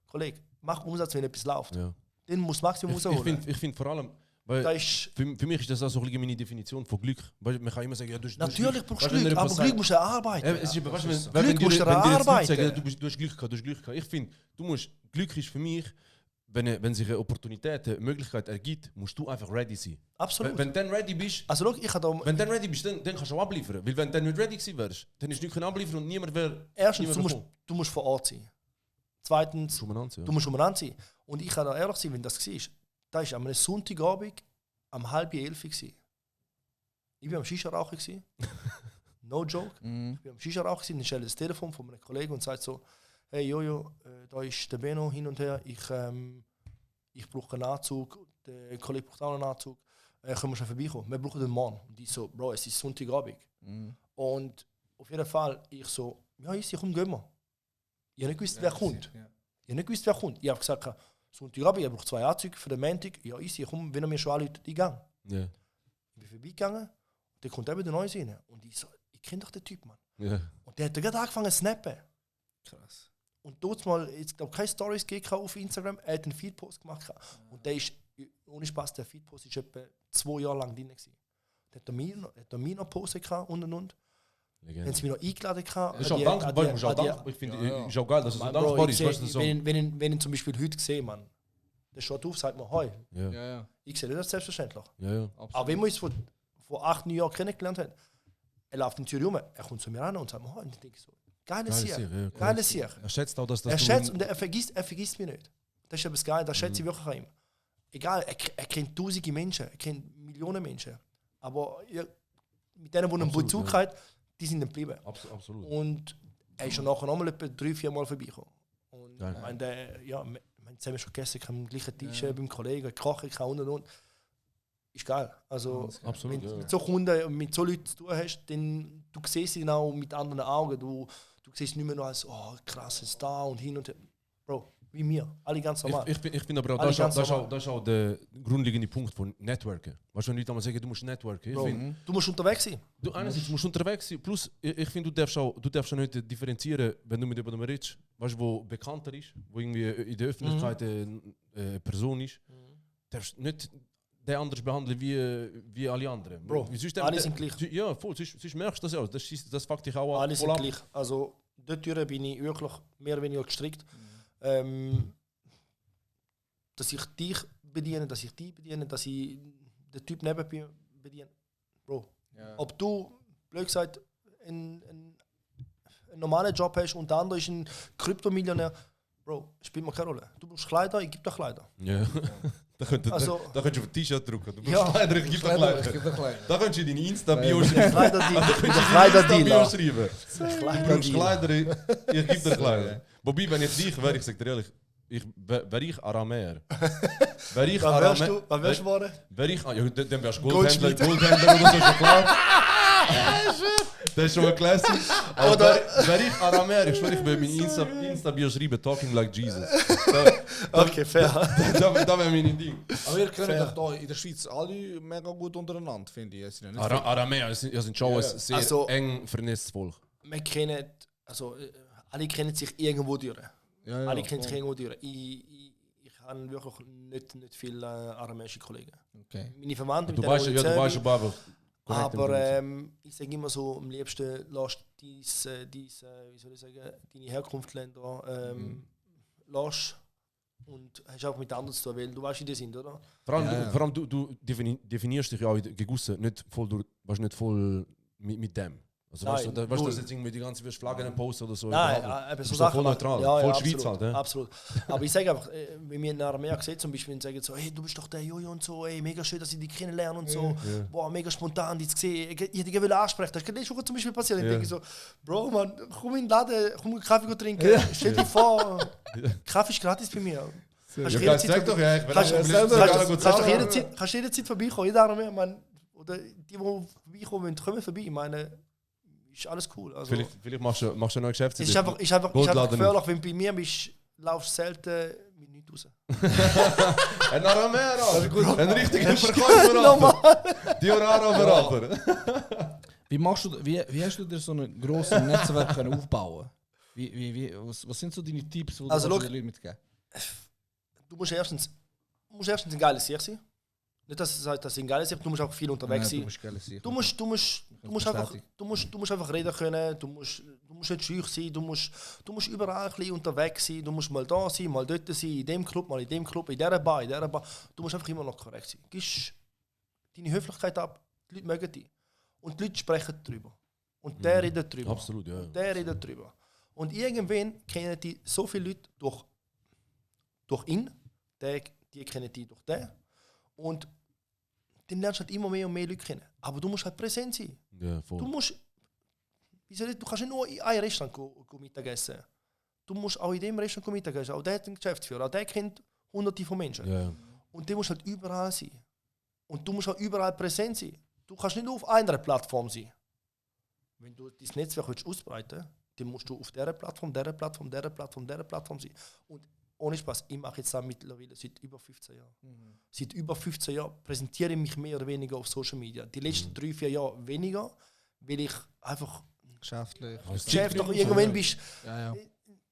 Kollege, mach Umsatz, wenn etwas läuft. Ja. Den muss Maximum rausholen. Ich find vor allem, weil Da ist, für mich ist das auch so ein bisschen meine Definition von Glück. Weil man kann immer sagen, ja, du hast natürlich brauchst du Weißt, wenn Glück, dir aber etwas Glück sagt- musst du erarbeiten. Es ist eben, weißt, wenn Glück dir- musst du wenn dir jetzt Leute erarbeiten. sagen, ja, du hast Glück gehabt, du hast Glück gehabt. Ich finde, Glück ist für mich, wenn sich eine Opportunität, eine Möglichkeit ergibt, musst du einfach ready sein. Absolut. Wenn du dann ready bist, Also schau, ich habe da... wenn du dann ready bist, dann kannst du auch abliefern. Weil wenn du dann nicht ready gewesen wärst, dann ist nichts abliefern und niemand wäre... Erstens, du musst vor Ort sein. Zweitens, Ja. du musst umeinander sein. Und ich kann da ehrlich sein, wenn das war, das war am Sonntagabend um 10:30 Uhr. Ich war am Shisha-Rauchen. No joke. Ich war am Shisha-Rauchen, dann stellt das Telefon von einem Kollegen und sagt so, hey Jojo, da ist der Benno hin und her, ich brauche einen Anzug, der Kollege braucht auch einen Anzug, können wir schon vorbeikommen? Wir brauchen den Mann. Und ich so, Bro, es ist Sonntagabend. Und auf jeden Fall, ich so, ja, komm, gehen wir. Ich habe nicht gewusst, wer kommt. Ich habe gesagt, Sonntagabend, ich brauche 2 Anzüge für den Montag. Ja, komm, wenn er mir schon anruft, ich gehe. Ja. Ich bin vorbeigegangen und dann kommt eben der Neues rein. Und ich so, ich kenne doch den Typ, Mann. Ja. Und der hat gerade angefangen zu snappen. Krass. Und dort mal, ich glaube, keine Stories gegeben auf Instagram, er hat einen Feedpost gemacht. Und der ist, ohne Spaß, der Feedpost ist etwa 2 Jahre lang drin gewesen. Der hat mir noch Post gehabt und. Dann haben sie mich noch eingeladen. Das ist auch dankbar. Ich finde, es ist auch geil, dass es so dankbar ist. Weißt du, so. Wenn ich zum Beispiel heute sehe, man, der schaut auf, sagt mir, hoi. Ja. Ja. Ich sehe das selbstverständlich. Ja. Absolut. Aber wenn wir uns vor 8, 9 Jahren kennengelernt haben, er läuft in Zürich rum, er kommt zu mir an und sagt mir, hoi. Und ich denke so, geiles Sieg. Geiles Sieg. Er schätzt auch, dass das Er schätzt und er vergisst mich nicht. Das ist etwas geil, das schätze ich wirklich an ihm. Egal, er kennt tausende Menschen, er kennt Millionen Menschen. Aber mit denen, die einen Bezug haben, die sind dann geblieben. Absolut. Und er ist schon nachher nochmal etwa 3-4 Mal vorbeigekommen. Und Geil. ich meine, wir haben zusammen schon gegessen, am gleichen Tisch beim Kollegen, gekocht und. Ist geil. Also, Absolut, wenn du ja. mit so Kunden, mit so Leuten zu tun hast, dann du siehst sie auch mit anderen Augen. Du siehst nicht mehr nur als, oh krass, ist da und hin und her. Bro, wie mir. Alle ganz normal. Ich finde aber auch, Alle das ganz ist normal. auch der grundlegende Punkt von Networken. Weißt du, wenn Leute einmal sagen, du musst networken. Ich Bro, finde, du musst unterwegs sein. du einerseits musst unterwegs sein, plus ich finde, du darfst auch nicht differenzieren, wenn du mit jemandem redest, weißt du, wo bekannter ist, wo irgendwie in der Öffentlichkeit eine Person ist, darfst nicht den anders behandeln wie alle anderen. Bro, Wie sonst alle sind gleich. Ja, voll, sonst merkst du das ja. Das fuckt dich auch Alle voll sind ab. gleich. Also, dort bin ich wirklich mehr oder weniger gestrickt. Dass ich dich bediene, dass ich dich bediene, dass ich den Typ neben mir bediene. Bro, Ja. ob du, blöd gesagt, einen normalen Job hast und der andere ist ein Kryptomillionär, Bro, spielt mir keine Rolle. Du brauchst Kleider, ich gebe dir Kleider. Ja. Da könntest Also- du auf ein T-Shirt drucken. Du Ja. brauchst Kleider, ich gebe dir Kleider. Da könntest du in deine Insta-Bio schreiben. Kleiderdealer. schreiben. Du brauchst Kleider, ich gebe dir Kleider. Wobei, wenn ich dich wäre, ich sag dir ehrlich, wäre ich Aramäer. Wäre ich Was wärst du? Was wärst du geworden? Wäre ich, ja, dann wärst du Goldschmied. Goldhändler oder so, ist schon klar. Das ist schon mal classic. Aber wäre ich Aramäer, ich schwöre, ich würde meine Insta-Bio schreiben, talking like Jesus. Okay, fair. Da wäre mein Ding. Aber ihr kennt Fair. doch da in der Schweiz alle mega gut untereinander, finde ich. Es sind ja nicht Aramäer sind schon ein sehr Also- eng vernetztes Volk. Wir kennen, also alle kennen sich irgendwo durch. ja, Alle kennen sich irgendwo durch. Ich habe wirklich nicht viele aramäische Kollegen. Okay. Meine Verwandten, Du mit denen weißt ich ja, du zusammen weißt bin. aber einfach. Aber ich sage immer so, am liebsten lass wie soll ich sagen, deine Herkunftsländer lass und hast auch mit anderen zu tun, weil du weißt, wie die sind, oder? Vor allem, Ja, ja. du definierst dich ja auch gegen aussen nicht voll mit dem. Also Nein, weißt du, null. dass jetzt irgendwie die ganze Flaggen posten oder so? Nein, überhaupt nicht. eben Du so bist doch voll Sachen. neutral, Ja, voll ja, Schweiz absolut, halt. absolut. Aber ich sage einfach, wenn wir in der Armee gesehen zum Beispiel, und sagen so, hey, du bist doch der Jojo und so, hey, mega schön, dass ich dich kennenlerne und so. Boah, mega spontan, dich zu sehen. Ich hätte dich ansprechen. Das ist letzte Woche zum Beispiel passiert. Ich denke so, Bro, man, komm in den Laden, komm einen Kaffee trinken. Stell dir vor, Kaffee ist gratis bei mir. Kannst du jederzeit doch, ja, ich bin kannst auch kannst jederzeit vorbeikommen, jede Armee, man. Oder die vorbeikommen wollen, kommen vorbei. Ich meine, ist alles cool. Also, Vielleicht machst du eine neue Geschäftsidee. es ist einfach gefährlich, wenn du bei mir bist, laufst du selten mit nichts raus. Ein Aramera, ein richtiger Verkäufer. Diorara-Berater. Wie hast du dir so ein grosses Netzwerk können aufbauen? Was sind so deine Tipps, die Also, du den Leuten mitgeben? Du musst erstens ein geiles Sieg sein. Nicht, dass es heißt, dass du ein geiles Sieg, du musst auch viel unterwegs sein. Du musst einfach reden können, du musst nicht schüch sein, du musst überall ein bisschen unterwegs sein, du musst mal da sein, mal dort sein, in dem Club, mal in dem Club, in dieser Bar. Du musst einfach immer noch korrekt sein. Gibst deine Höflichkeit ab, die Leute mögen dich. Und die Leute sprechen darüber. Und der redet darüber. Absolut, ja. Und der redet darüber. Und irgendwann kennen die so viele Leute durch ihn, die kennen die durch den. Und dann lernst du halt immer mehr und mehr Leute kennen. Aber du musst halt präsent sein. Ja, voll. Du kannst nicht nur in einem Restaurant Mittagessen. Du musst auch in dem Restaurant Mittagessen. Auch der hat einen Geschäftsführer. Auch der kennt hunderte von Menschen. Ja. Und der muss halt überall sein. Und du musst auch überall präsent sein. Du kannst nicht nur auf einer Plattform sein. Wenn du dein Netzwerk ausbreiten willst, dann musst du auf dieser Plattform sein. Und ohne Spaß, ich mache jetzt das mittlerweile seit über 15 Jahren. Seit über 15 Jahren präsentiere ich mich mehr oder weniger auf Social Media. Die letzten 3-4 Jahre weniger, weil ich einfach Geschäftlich. doch irgendwann bist. Ja.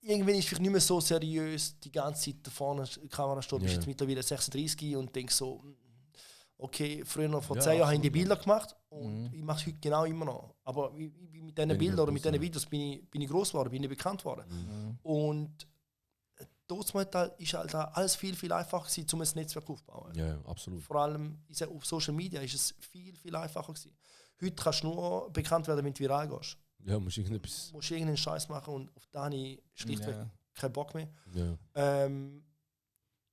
Irgendwann ist vielleicht nicht mehr so seriös, die ganze Zeit da vorne die Kamera steht, bist Ja. jetzt mittlerweile 36 und denkst so, okay, früher vor Ja, 10 Jahren habe ich die absolut, Bilder gemacht und ich mache es heute genau immer noch. Aber mit diesen Bildern oder mit diesen Videos bin ich groß geworden, bin ich bekannt geworden. Und dort ist halt alles viel, viel einfacher gewesen, um ein Netzwerk aufzubauen. Ja, absolut. Vor allem auf Social Media ist es viel, viel einfacher gewesen. Heute kannst du nur bekannt werden, wenn du viral gehst. Ja, musst irgendetwas. Du musst irgendeinen Scheiß machen und auf den habe ich schlichtweg keinen Bock mehr. Ja.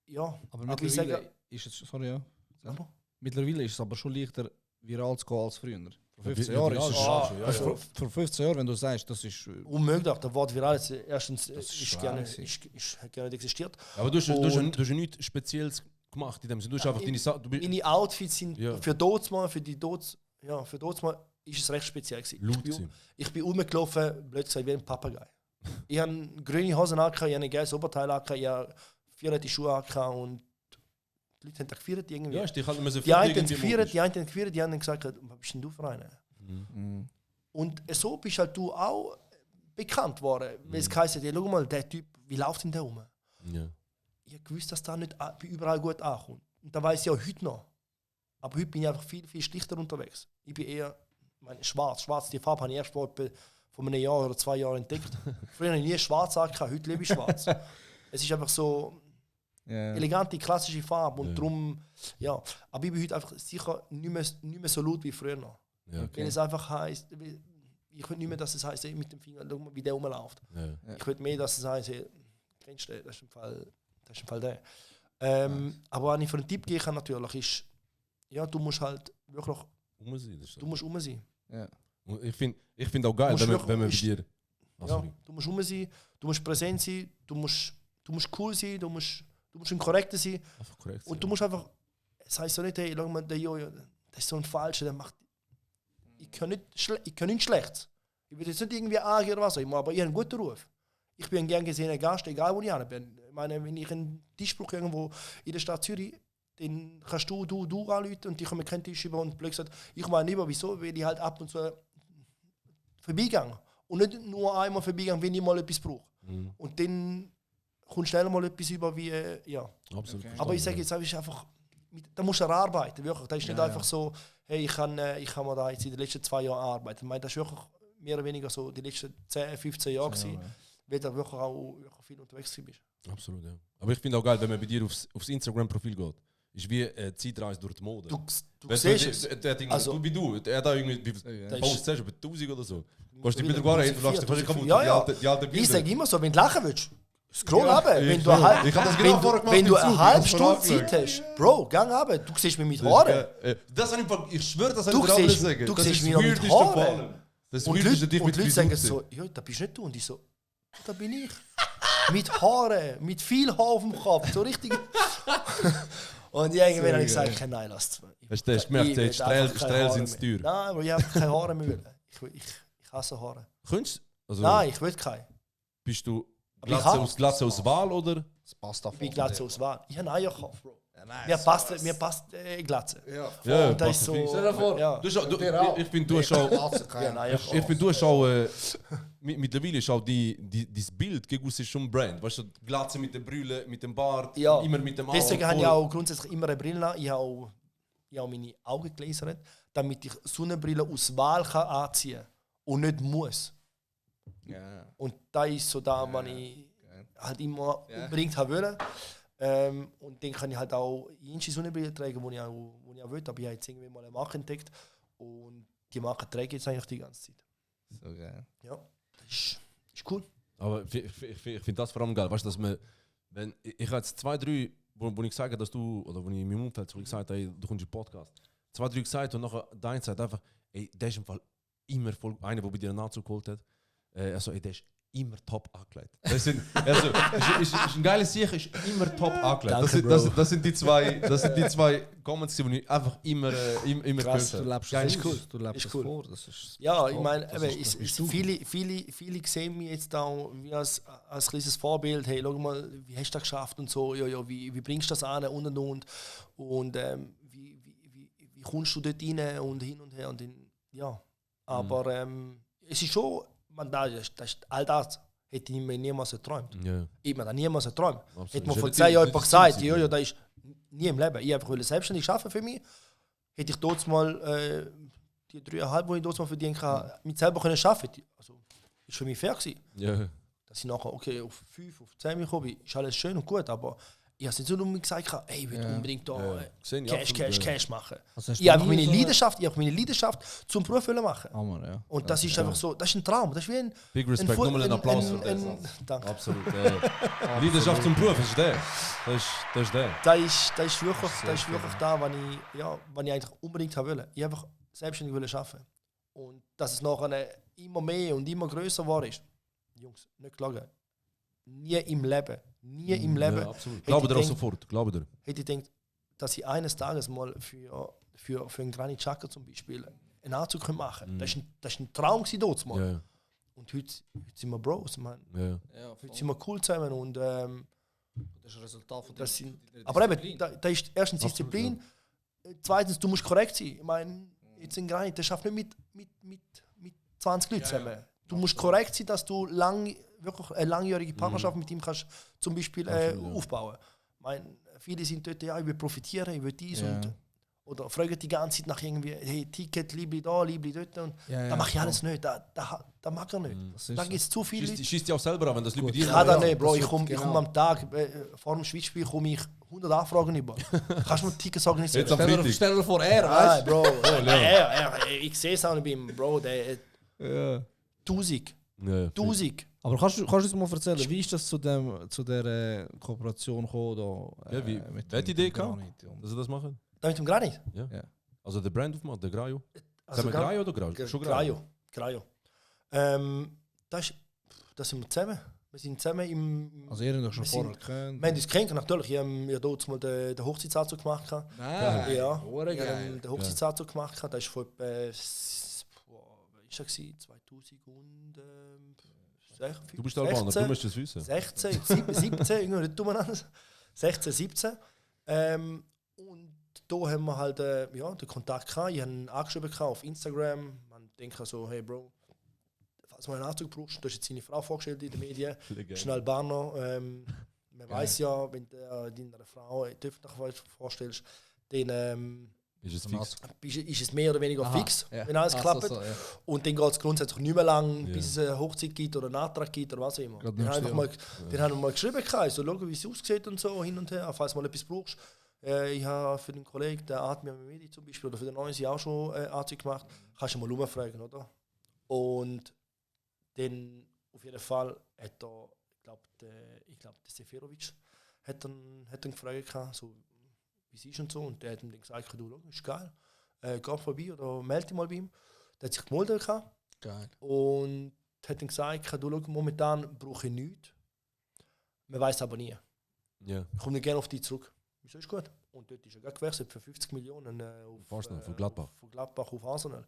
Ja, Aber ich mittlerweile sage, ist es, sorry, ja. aber Mittlerweile ist es aber schon leichter, viral zu gehen als früher. Vor 15 Ja, Jahren viral ist ist es schon, ja, also ja. vor 15 Jahren, wenn du sagst, das ist unmöglich. Der Wort viral ist erstens ist ist schwer gerne, gewesen. ist gerne nicht existiert. Aber du hast ja Und- nichts Spezielles gemacht in dem Sinne. Du hast einfach deine Sachen. Meine Outfits sind Ja. für Dotsmal, für Dotsmal ist es recht speziell gewesen. Laut gewesen. Ich bin rumgelaufen, blöd gesagt, wie ein Papagei. Ich habe grüne Hosen an, ich habe ein gelbes Oberteil an, ich habe violette Schuhe an und die Leute haben das gefeiert irgendwie. Ja, ich dich halt müssen Die einen haben gefeiert, die anderen gesagt, was bist denn du für einer? Mhm. Und so bist halt du auch bekannt worden. Weil es heisst, hey, schau mal, der Typ, wie läuft denn der rum? Ja. Ich wusste, dass das nicht überall gut ankommt. Und da weiß ich auch heute noch. Aber heute bin ich einfach viel, viel schlichter unterwegs. Ich bin eher schwarz. Schwarz, die Farbe habe ich erst vor einem Jahr oder 2 Jahren entdeckt. Früher habe ich nie schwarz angehabt, heute liebe ich schwarz. Es ist einfach so elegante, klassische Farbe und darum, ja. Aber ich bin heute einfach sicher nicht mehr so laut wie früher noch. Ja. Weil es einfach heisst, ich will nicht mehr, dass es heisst, mit dem Finger, schau mal, wie der rumläuft. Ja. Ich will mehr, dass es heisst, kennst du den? Das ist im Fall der. Aber wenn ich für einen Tipp geben kann, natürlich, ist, ja, du musst halt wirklich, du musst rum sein. Ja. Und ich find auch geil, Du musst wenn man wirklich- bei dir. Ah, Ja, sorry. du musst rum sein, du musst präsent sein, du musst cool sein, du musst ein Korrekter sein. Einfach korrekt. Und du musst einfach, es heisst so nicht, hey, schau mal, der Jojo, der ist so ein Falscher, der macht. Ich kann nicht schlecht. Ich will jetzt nicht irgendwie angehen oder was auch immer, aber ich habe einen guten Ruf. Ich bin ein gern gesehener Gast, egal wo ich bin. Ich meine, wenn ich einen Tischbruch irgendwo in der Stadt Zürich, dann kannst du anrufen und die kommen keinen Tisch über und blöd gesagt, ich meine lieber, wieso, weil ich halt ab und zu vorbeigehe. Und nicht nur einmal vorbeigehe, wenn ich mal etwas brauche. Und dann kommt schnell mal etwas über wie, ja. Absolut. Okay. Aber ich sage jetzt, das ist einfach, da musst du arbeiten, wirklich. Das ist nicht Ja, einfach so, hey, ich kann mal da jetzt in den letzten 2 Jahren arbeiten. Ich meine, das ist wirklich mehr oder weniger so die letzten 10, 15 Jahre gewesen, weil du wirklich viel unterwegs bist. Absolut, ja. Aber ich finde auch geil, wenn man bei dir aufs Instagram-Profil geht. ist wie eine Zeitreise durch die Mode. Du siehst es. Der hat irgendwie, Also- du wie du, er hat da irgendwie, ist- Post hast du über 1000 oder so. Gehst du wieder wieder gar nicht, du lachst dich völlig kaputt. Ja. Die alte Ich Bilder. sage immer so, wenn du lachen willst, scroll Ja, runter. ich Wenn du schwöre. eine halbe, Ich hab das genau vorher gemacht wenn du im Zug. eine Ich halbe hab's Stunde vorher Zeit hast, Bro, gang runter. Du siehst mich mit Haaren. Das habe ich, ich schwöre, das Du habe ich dir siehst- sagen. du Das siehst ist mich das noch mit Weirdeste Haaren. von allem. Das Und Weirdeste, dich Leute mit sagen Frisur so, ja, da bist nicht du. Und ich so, da bin ich. Mit Haaren, mit viel Haar auf dem Kopf, so richtig. Und irgendwann habe ich gesagt, nein, lass es. Hast du gemerkt, jetzt Strähl sind zu teuer. Nein, aber ich habe keine Haare mehr. Ich hasse Haare. Könntest also, Nein, ich will keine. bist du Aber ich Glatze aus Wahl oder? Das passt Ich bin Glatze aus Wahl. Ich habe einen Eierkopf, Bro. Ja, nein, Mir passt Glatze. Ja, Ja, Und das ist passt so. fix. Stell dir vor, Ja. Du hast auch- du- Der auch. ich finde, du hast auch. Ja, nein, Ich finde, du hast auch. Mittlerweile ist auch das Bild gegen uns ist schon ein Brand. Weißt du, die Glatze mit der Brille, mit dem Bart, Ja. immer mit dem Deswegen habe voll- ich auch grundsätzlich immer eine Brille an. Ich habe auch meine Augen gelasert, damit ich Sonnenbrille aus Wahl kann anziehen kann und nicht muss. Ja. Und da ist so da, was ich halt immer Ja. unbedingt haben wollte. Und dann kann ich halt auch jene Sonnenbrille tragen, die ich auch will. Aber ich habe jetzt irgendwie mal eine Marke entdeckt und die Marke trage ich jetzt eigentlich die ganze Zeit. So geil. Ja, das ist cool. Aber ich finde das vor allem geil. Weißt du, dass man. Wenn, ich habe jetzt 2, 3, wo ich sage, dass du, oder wo ich in meinem Umfeld so gesagt habe, ey, du kommst in den Podcast. 2, 3 gesagt und nachher dein sagt einfach, ey, der ist im Fall immer voll, einer, der bei dir einen Nachzug geholt hat. Also, ey, der ist immer top angelegt. Das sind, also, ist ein geiles Sieg, ist immer top angelegt. Danke, Das sind die zwei Comments, die ich einfach immer Krass, gehört Du habe. lebst Geil, es ist aus. cool. Du lebst Ist es cool. vor. Das ist Ja, ich top. meine, Das eben, ist- das bist du. viele sehen mich jetzt auch wie als kleines Vorbild. Hey, schau mal, wie hast du das geschafft und so. Ja, wie bringst du das an und. Und wie kommst du dort rein und hin und her. Und dann, ja. Aber es ist schon, all das hätte ich mir niemals geträumt. Ja, Ich habe mir niemals geträumt. absolut. Hätte man Ist vor ja 10 Jahren nicht jemand das gesagt, Ziel, ja, das ist nie im Leben. Ich wollte selbstständig arbeiten für mich. Hätte ich dort mal die 3,5, die ich dort mal verdient habe, mit selber können arbeiten. Also, ist für mich fair gewesen. Ja. Dass ich nachher auf 5, auf 10 gekommen bin, ist alles schön und gut, aber ich habe es nicht so nur gesagt, ey, ich will unbedingt da Gesehen, Cash, absolut, Cash, ja. Cash machen. Also hast Ich du habe nie meine Leidenschaft zum Beruf machen. Hammer, ja. Und das ist einfach so, das ist ein Traum. Das ist wie ein Big Respect, nochmal einen Applaus für das. Danke. Absolut. Leidenschaft zum Beruf, das ist der. Das ist der. Das ist wirklich da, was ich eigentlich unbedingt haben wollte. Ich einfach selbstständig arbeiten. Und dass es nachher immer mehr und immer größer war, ist, Jungs, nicht klagen. Nie im Leben. Nie im Leben. Ja, absolut. hätte Glaube ich dir auch gedacht- sofort. Glaube dir. Hätte ich gedacht, dass ich eines Tages mal für einen Granit Xhaka zum Beispiel einen Anzug machen könnte. Das war ein Traum dort mal. Ja, Und heute sind wir Bros, man. ja. Ja, Heute sind wir cool zusammen und das ist ein Resultat von das sind, aber eben, da ist erstens Disziplin, zweitens, du musst korrekt sein. Ich meine, jetzt in Granit, der schafft nicht mit 20 Leuten zusammen. Du musst korrekt sein, dass du wirklich eine langjährige Partnerschaft mit ihm kannst zum Beispiel aufbauen. Ich meine, viele sind dort, ja, ich will profitieren, ich will dies Ja. und oder fragen die ganze Zeit nach irgendwie, hey, Ticket, Liebli da, Liebli dort. Und Ja, das mache ich alles nicht, das mag er nicht. Das ist Da so. gibt es zu viele Leute. Schießt dich auch selber an, wenn das Leute bei dir Ich kann das Ja, nicht, Bro. das Ich komme genau. am Tag, vor dem Schweizspiel komme ich 100 Anfragen über. Kannst du mir Tickets organisieren? Jetzt am Freitag. Stell dir vor, er, Nein, weißt Bro. Ich sehe es auch nicht bei ihm, Bro. Der du? Ja. 1000. Ja, 1000. Aber kannst du uns mal erzählen, wie ist das zu der Kooperation gekommen? Da, Ja, wie- mit wer hat die dem Idee gehabt? Granit und- dass sie das machen? Da mit dem Granit. Ja. Ja. Also der Brand aufmachen, der Grajo. Also Sagen wir Grajo oder Grajo? Schon Grajo. Da sind wir zusammen. Wir sind zusammen im. Also ihr habt euch schon Wir sind- vorher gekannt? Wir haben uns gekriegt, natürlich. Ich habe dort mal den Hochzeitsanzug gemacht. Nein, Ja, hure ich habe geil. den Hochzeitsanzug gemacht. Das war vor etwa. Wie war das? 2000. Du bist Albaner, du musst das wissen. 16, 17, irgendwie nicht umeinander. 16, 17. Und da haben wir halt den Kontakt gehabt. Ich habe ihn angeschrieben auf Instagram. Man denkt so, hey Bro, falls du einen Anzug brauchst, du hast jetzt seine Frau vorgestellt in den Medien. Das ist ein Albaner. Man weiß ja, wenn du deiner Frau die öffentlich vorstellst, dann Ist es fix? ist es mehr oder weniger Aha, fix, ja. wenn alles Ach, klappt. so, ja. Und dann geht es grundsätzlich nicht mehr lang, Ja. bis es eine Hochzeit gibt oder einen Antrag gibt oder was auch immer. Gerade Dann nächstes haben wir mal geschrieben, so, schau, wie es aussieht und so, hin und her, falls du mal etwas brauchst. Ich habe für den Kollegen, der Admir Mehmedi zum Beispiel, oder für den Neuen auch schon Anzug gemacht, kannst du mal rumfragen, oder? Und dann auf jeden Fall hat er, ich glaube, der Seferovic hat dann gefragt, gehabt, so, wie es ist und so. Und der hat ihm dann gesagt, du, ist geil, geh vorbei oder melde dich mal bei ihm. Der hat sich gemeldet gehabt. Geil. Und hat dann gesagt, du, momentan brauche ich nichts. Man weiß aber nie. Ja. Ich komme gerne auf dich zurück. Wieso ist gut? Und dort ist er gerade gewechselt für 50 Millionen auf Arsenal, von Gladbach. Von Gladbach auf Arsenal.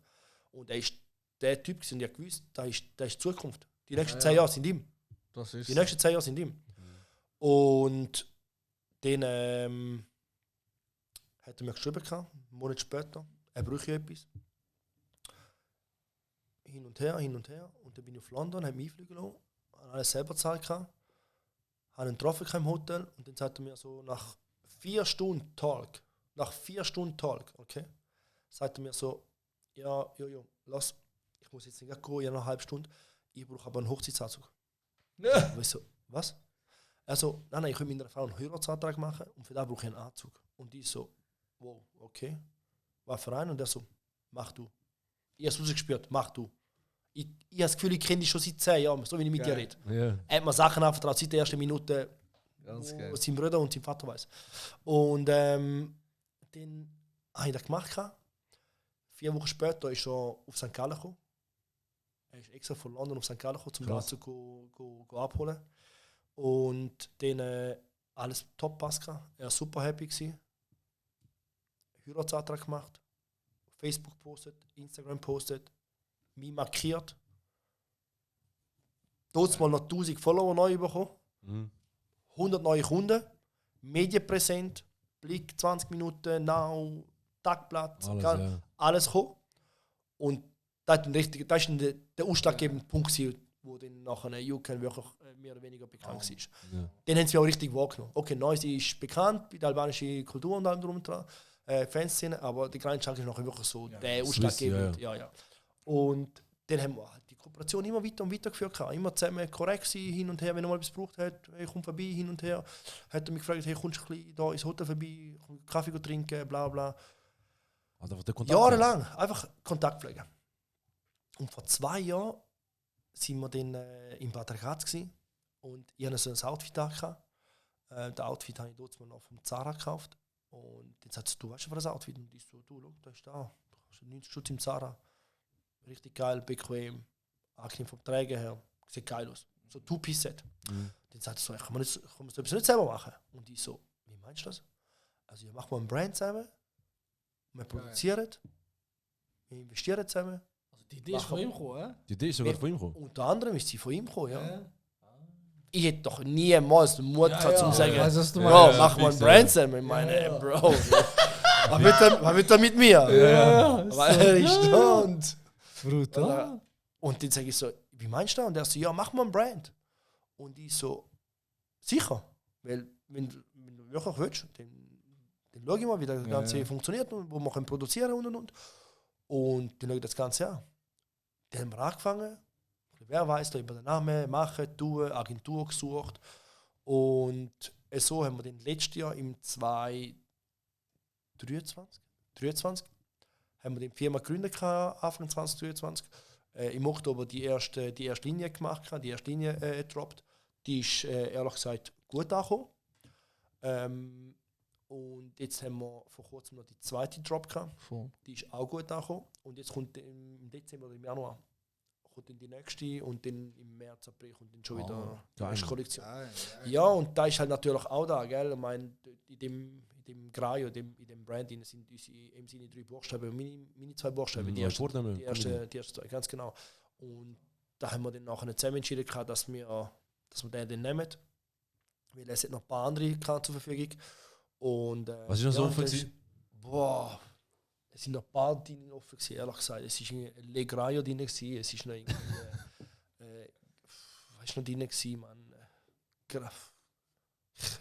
Und er ist der Typ, und ich gewusst, das ist die Zukunft. Die nächsten 10 Jahre sind ihm. Das ist Die nächsten 10 Jahre sind ihm. Und dann hat er mir geschrieben, einen Monat später, er bräuchte etwas. Hin und her. Und dann bin ich auf London, habe mich einfliegen lassen, habe alles selber gezahlt, habe ihn getroffen im Hotel und dann sagt er mir so, nach 4 Stunden Talk, okay, sagt er mir so, ja, lass, ich muss jetzt nicht gehen, ich habe noch eine halbe Stunde, ich brauche aber einen Hochzeitsanzug. Ich so, was? Also, nein, ich will mit meiner Frau einen Heiratsantrag machen und für das brauche ich einen Anzug. Und ich so, wow, okay, was für einen? Und er so, mach du. Ich habe es rausgespürt, mach du. Ich habe das Gefühl, ich kenne dich schon seit 10 Jahren, so wie ich mit dir rede. Ja. Er hat mir Sachen anvertraut, seit der ersten Minute, Ganz geil. was sein Bruder und sein Vater weiß. Und dann habe ich das gemacht. 4 Wochen später ist er auf St. Gallen gekommen. Er ist extra von London auf St. Gallen gekommen, um den Anzug go abholen. Und dann alles top passt. Er war super happy gewesen. Heiratsantrag gemacht. Facebook postet, Instagram postet, mich markiert. Dort mal noch 1000 Follower neu bekommen. 100 neue Kunden, medienpräsent, Blick 20 Minuten, Now, Tagblatt, alles gekommen. Und das war der ausschlaggebende Punkt, wo dann nachher UK wirklich mehr oder weniger bekannt war. Ja. Den haben sie auch richtig wahrgenommen. Okay, Noisy ist bekannt bei der albanischen Kultur und allem drum und dran, Fanszene, aber der Grand Chunk ist nachher wirklich so der ausschlaggebende. Ja. Und dann haben wir halt die Kooperation immer weiter und weiter geführt. Immer zusammen korrekt sein, hin und her, wenn er mal etwas gebraucht hat, hey, komm vorbei, hin und her. Hat er mich gefragt, hey, kommst du ein bisschen da ins Hotel vorbei, Kaffee trinken, bla bla. Also der Kontakt. Jahrelang einfach Kontakt pflegen. Und vor 2 Jahren waren wir dann in Bad Ragaz und ich hatte so ein Outfit da. Das Outfit habe ich dort noch vom Zara gekauft. Und jetzt sagt sie, du weißt schon, was das Outfit ist. Und ich so, du, schau, da ist da. Du hast 90 Stutz im Zara. Richtig geil, bequem, angenehm vom Trägen her. Sieht geil aus. So 2-Piece-Set. Dann sagt sie so, kann man das etwas nicht selber machen? Und ich so, wie meinst du das? Also, wir machen ein Brand zusammen, wir produzieren, wir investieren zusammen. Also die Idee ist von ihm gekommen, Die Idee ist sogar von ihm gekommen. Unter anderem ist sie von ihm gekommen, ja. Ich hätte doch niemals den Mut gehabt, zu sagen, weißt du, was du Bro, meinst? mach mal ein Brand zusammen. Ich meine, Bro, was wird er mit mir? Weil er ist da und... Brutal. Und dann sage ich so, wie meinst du das? Und er so, ja, mach mal ein Brand. Und ich so, sicher. Weil, wenn du wirklich willst, dann schau ich mal, wie das Ganze funktioniert und wo wir produzieren und. Und dann schaue ich das Ganze an. Dann haben wir angefangen. Wer weiß da über den Namen, machen, tun, Agentur gesucht. Und so haben wir dann letztes Jahr im 2023 haben wir die Firma gegründet, Anfang 2023. Im Oktober die erste Linie gemacht, die erste Linie gedroppt. Die ist ehrlich gesagt gut angekommen. Und jetzt haben wir vor kurzem noch die zweite Drop gehabt. Die ist auch gut angekommen. Und jetzt kommt im Dezember oder im Januar kommt dann die nächste und dann im März, April kommt dann schon wieder die nächste Kollektion. Ja, und da ist halt natürlich auch da, gell? Ich meine, in dem Graio, in dem Brand sind unsere 3 Buchstaben, meine 2 Buchstaben, die ersten 2, ganz genau. Und da haben wir dann nachher zusammen entschieden, dass wir den dann nehmen. Weil es hat noch ein paar andere zur Verfügung. Und, Was ist noch so offen? Boah, es sind noch ein paar Dinge offen gewesen, ehrlich gesagt. Es war ein Le Graio drin, es ist noch irgendwie, was ist noch drin gewesen, man?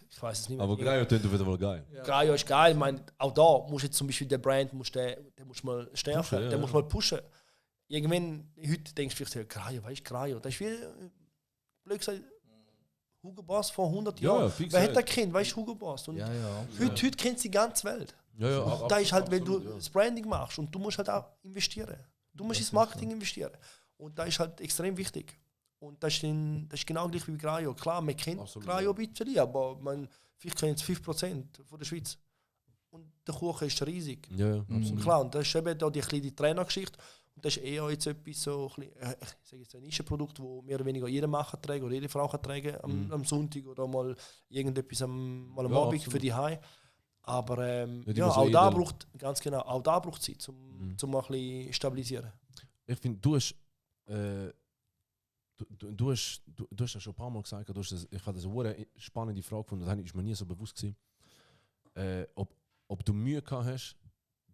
Ich weiß es nicht mehr. Aber Graio tönt auf jeden Fall geil. Ja. Graio ist geil, ich meine, auch da musst du jetzt zum Beispiel den Brand den musst mal stärken, pushen, den musst mal pushen. Irgendwann, heute denkst du vielleicht, Graio, was ist Graio? Das ist wie, blöd gesagt, Hugo Boss vor 100 Ja, Jahren. fix, Wer ja. hat das Kind? Weißt du, Hugo Boss? Und Ja. heute kennt sie die ganze Welt. Ja, Und da ist halt, wenn du das Branding machst und du musst halt auch investieren. Du musst ins Marketing investieren. Und das ist halt extrem wichtig. Und das ist genau gleich wie bei Grajo. Klar, man kennt Absolut, Grajo ja. ein bisschen, aber vielleicht kennt es 5% von der Schweiz. Und der Kuchen ist riesig. Ja, Und absolut. klar, und das ist eben da die kleine Trainergeschichte. Und das ist eher jetzt etwas so, ich sage jetzt ein Nischenprodukt, das mehr oder weniger jeder Mann kann tragen oder jede Frau kann tragen am Sonntag oder mal irgendetwas mal am Ja, Abend absolut. für die Heim. Aber die ja, muss auch da jeder- braucht, ganz genau, auch da braucht Zeit, um mal ein bisschen stabilisieren. Ich finde, du hast ja schon ein paar Mal gesagt, ich habe das eine spannende Frage gefunden, das ist mir nie so bewusst gewesen, ob du Mühe gehabt hast,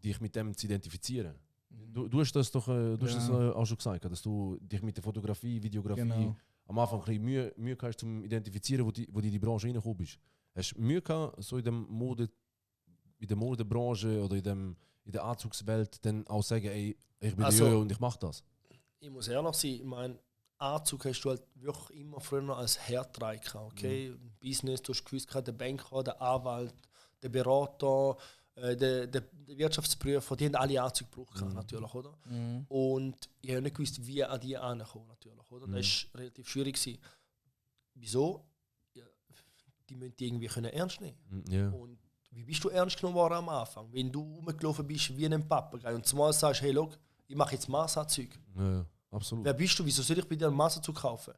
dich mit dem zu identifizieren. Du hast das doch das auch schon gesagt, dass du dich mit der Fotografie, Videografie Genau. am Anfang ein bisschen Mühe gehabt hast, zum identifizieren, wo du in die Branche reingekommen bist. Hast du Mühe gehabt, so in der Modebranche oder in der Anzugswelt dann auch sagen, ey, ich bin Also- der Jojo und ich mache das? Ich muss ehrlich sein, ich meine, Anzug hast du halt wirklich immer früher als Herdreich gehabt, okay? Business, du hast gewusst, der Banker, der Anwalt, der Berater, der Wirtschaftsprüfer, die haben alle Anzüge gebraucht, natürlich, oder? Und ich habe nicht gewusst, wie an die ankommen, natürlich, oder? Das war relativ schwierig gewesen. Wieso? Ja, die müssen die irgendwie können ernst nehmen. Ja. Und wie bist du ernst genommen worden am Anfang? Wenn du rumgelaufen bist wie ein Papagei und zumal sagst, hey, look, ich mache jetzt Massanzüge. Ja, absolut. Wer bist du? Wieso soll ich bei dir einen Massanzug kaufen?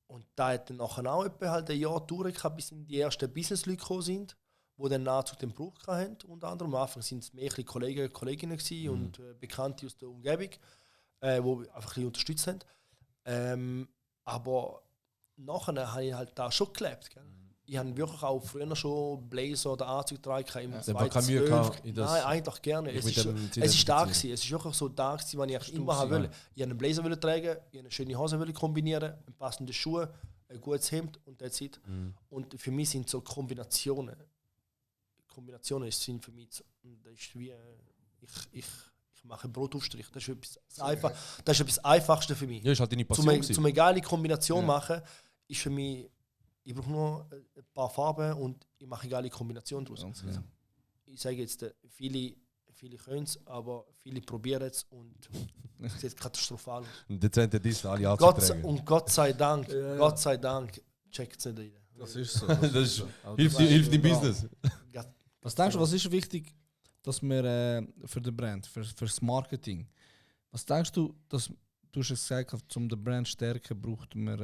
Und da hat dann nachher auch etwa halt ein Jahr gedauert, bis die ersten Business-Leute gekommen sind, die den Anzug den Brauch hatten. Unter anderem am Anfang sind es mehr Kollegen und Kolleginnen gewesen und Bekannte aus der Umgebung, die einfach ein bisschen unterstützt haben. Aber nachher habe ich halt da schon gelebt. Gell? Ich habe wirklich auch früher schon Blazer oder Anzug getragen. Ja, aber keine Mühe gehabt in das- Nein, eigentlich gerne. Ich Es mit ist, dem schon, zu es ist da identifizieren. gewesen. Es ist wirklich so da gewesen, was ich eigentlich immer Stuss, haben ja. wollte. Ich wollte einen Blazer tragen, ich wollte eine schöne Hose kombinieren, passende Schuhe, ein gutes Hemd und that's it. Und für mich sind so Kombinationen sind für mich so, das ist wie ich mache einen Brotaufstrich. Das ist etwas Einfachste für mich. Ja, ist halt deine Passion. Zum gewesen. eine geile Kombination Ja. machen, ist für mich, ich brauche nur ein paar Farben und ich mache eine geile Kombination daraus. Ganz genau. Ich sage jetzt, viele können es, aber viele probieren es und es sieht katastrophal aus. Und dezente Dis, alle anzutragen. Und Gott sei Dank, checkt es nicht rein. Das ist so. Das ist, Also hilft im Business. Was denkst du, was ist wichtig, dass wir für den Brand, für das Marketing, was denkst du, dass du hast es gesagt, um den Brand zu stärken, braucht man,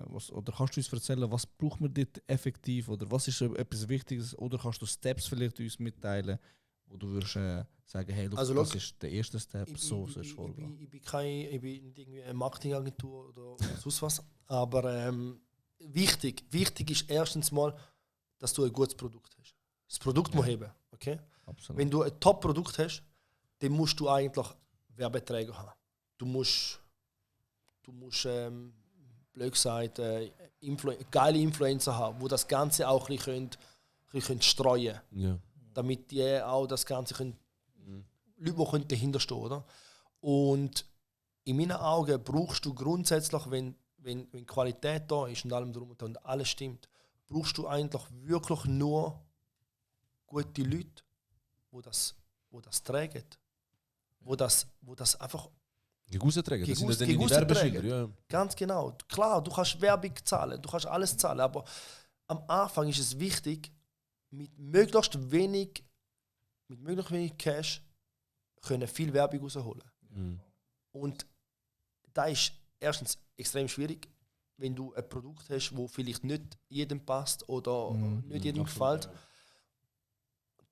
oder kannst du uns erzählen, was braucht man dort effektiv, oder was ist etwas Wichtiges, oder kannst du Steps vielleicht uns mitteilen, wo du würdest sagen, hey, look, Also, das look, ist der erste Step, so sollst du ich vorgehen. bin nicht irgendwie eine Marketingagentur oder sonst was, aber wichtig ist erstens mal, dass du ein gutes Produkt hast. Das Produkt muss heben, okay? Absolut. Wenn du ein Top-Produkt hast, dann musst du eigentlich Werbeträger haben. Du musst blöd gesagt, geile Influencer haben, die das Ganze auch ein bisschen streuen können, Ja. damit die auch das Ganze können, Leute, die dahinter stehen, oder? Und in meinen Augen brauchst du grundsätzlich, wenn Qualität da ist und allem drum und alles stimmt, brauchst du eigentlich wirklich nur gute Leute, die das tragen, wo das einfach Die Gusenträger, das sind Die dann die Gusenträger. Werbeschilder. Ja. ganz genau, klar, du kannst Werbung zahlen, du kannst alles zahlen, aber am Anfang ist es wichtig, mit möglichst wenig Cash können viel Werbung rausholen. Und da ist erstens extrem schwierig, wenn du ein Produkt hast, wo vielleicht nicht jedem passt oder nicht jedem gefällt.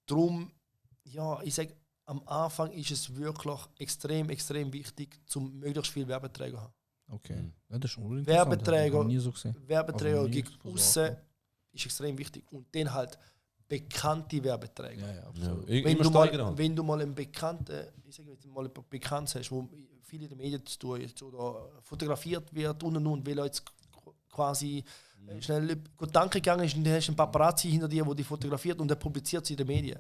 Darum, ja, ich sage, am Anfang ist es wirklich extrem wichtig, zum möglichst viel Werbeträger zu haben. Okay. Ja, das ist schon interessant. Werbeträger. Das hab ich nie so gesehen. Werbeträger Also nie gegen von außen ist extrem wichtig. Und dann halt bekannte Werbeträger. Ja, Ja. absolut. Immer steigern halt. Wenn du mal einen Bekannten, ich sage jetzt mal Bekannten hast, wo viel in den Medien zu tun ist oder fotografiert wird und, weil er jetzt quasi schnell gut danke gegangen ist und dann hast du einen Paparazzi hinter dir, der die fotografiert und der publiziert sie in den Medien.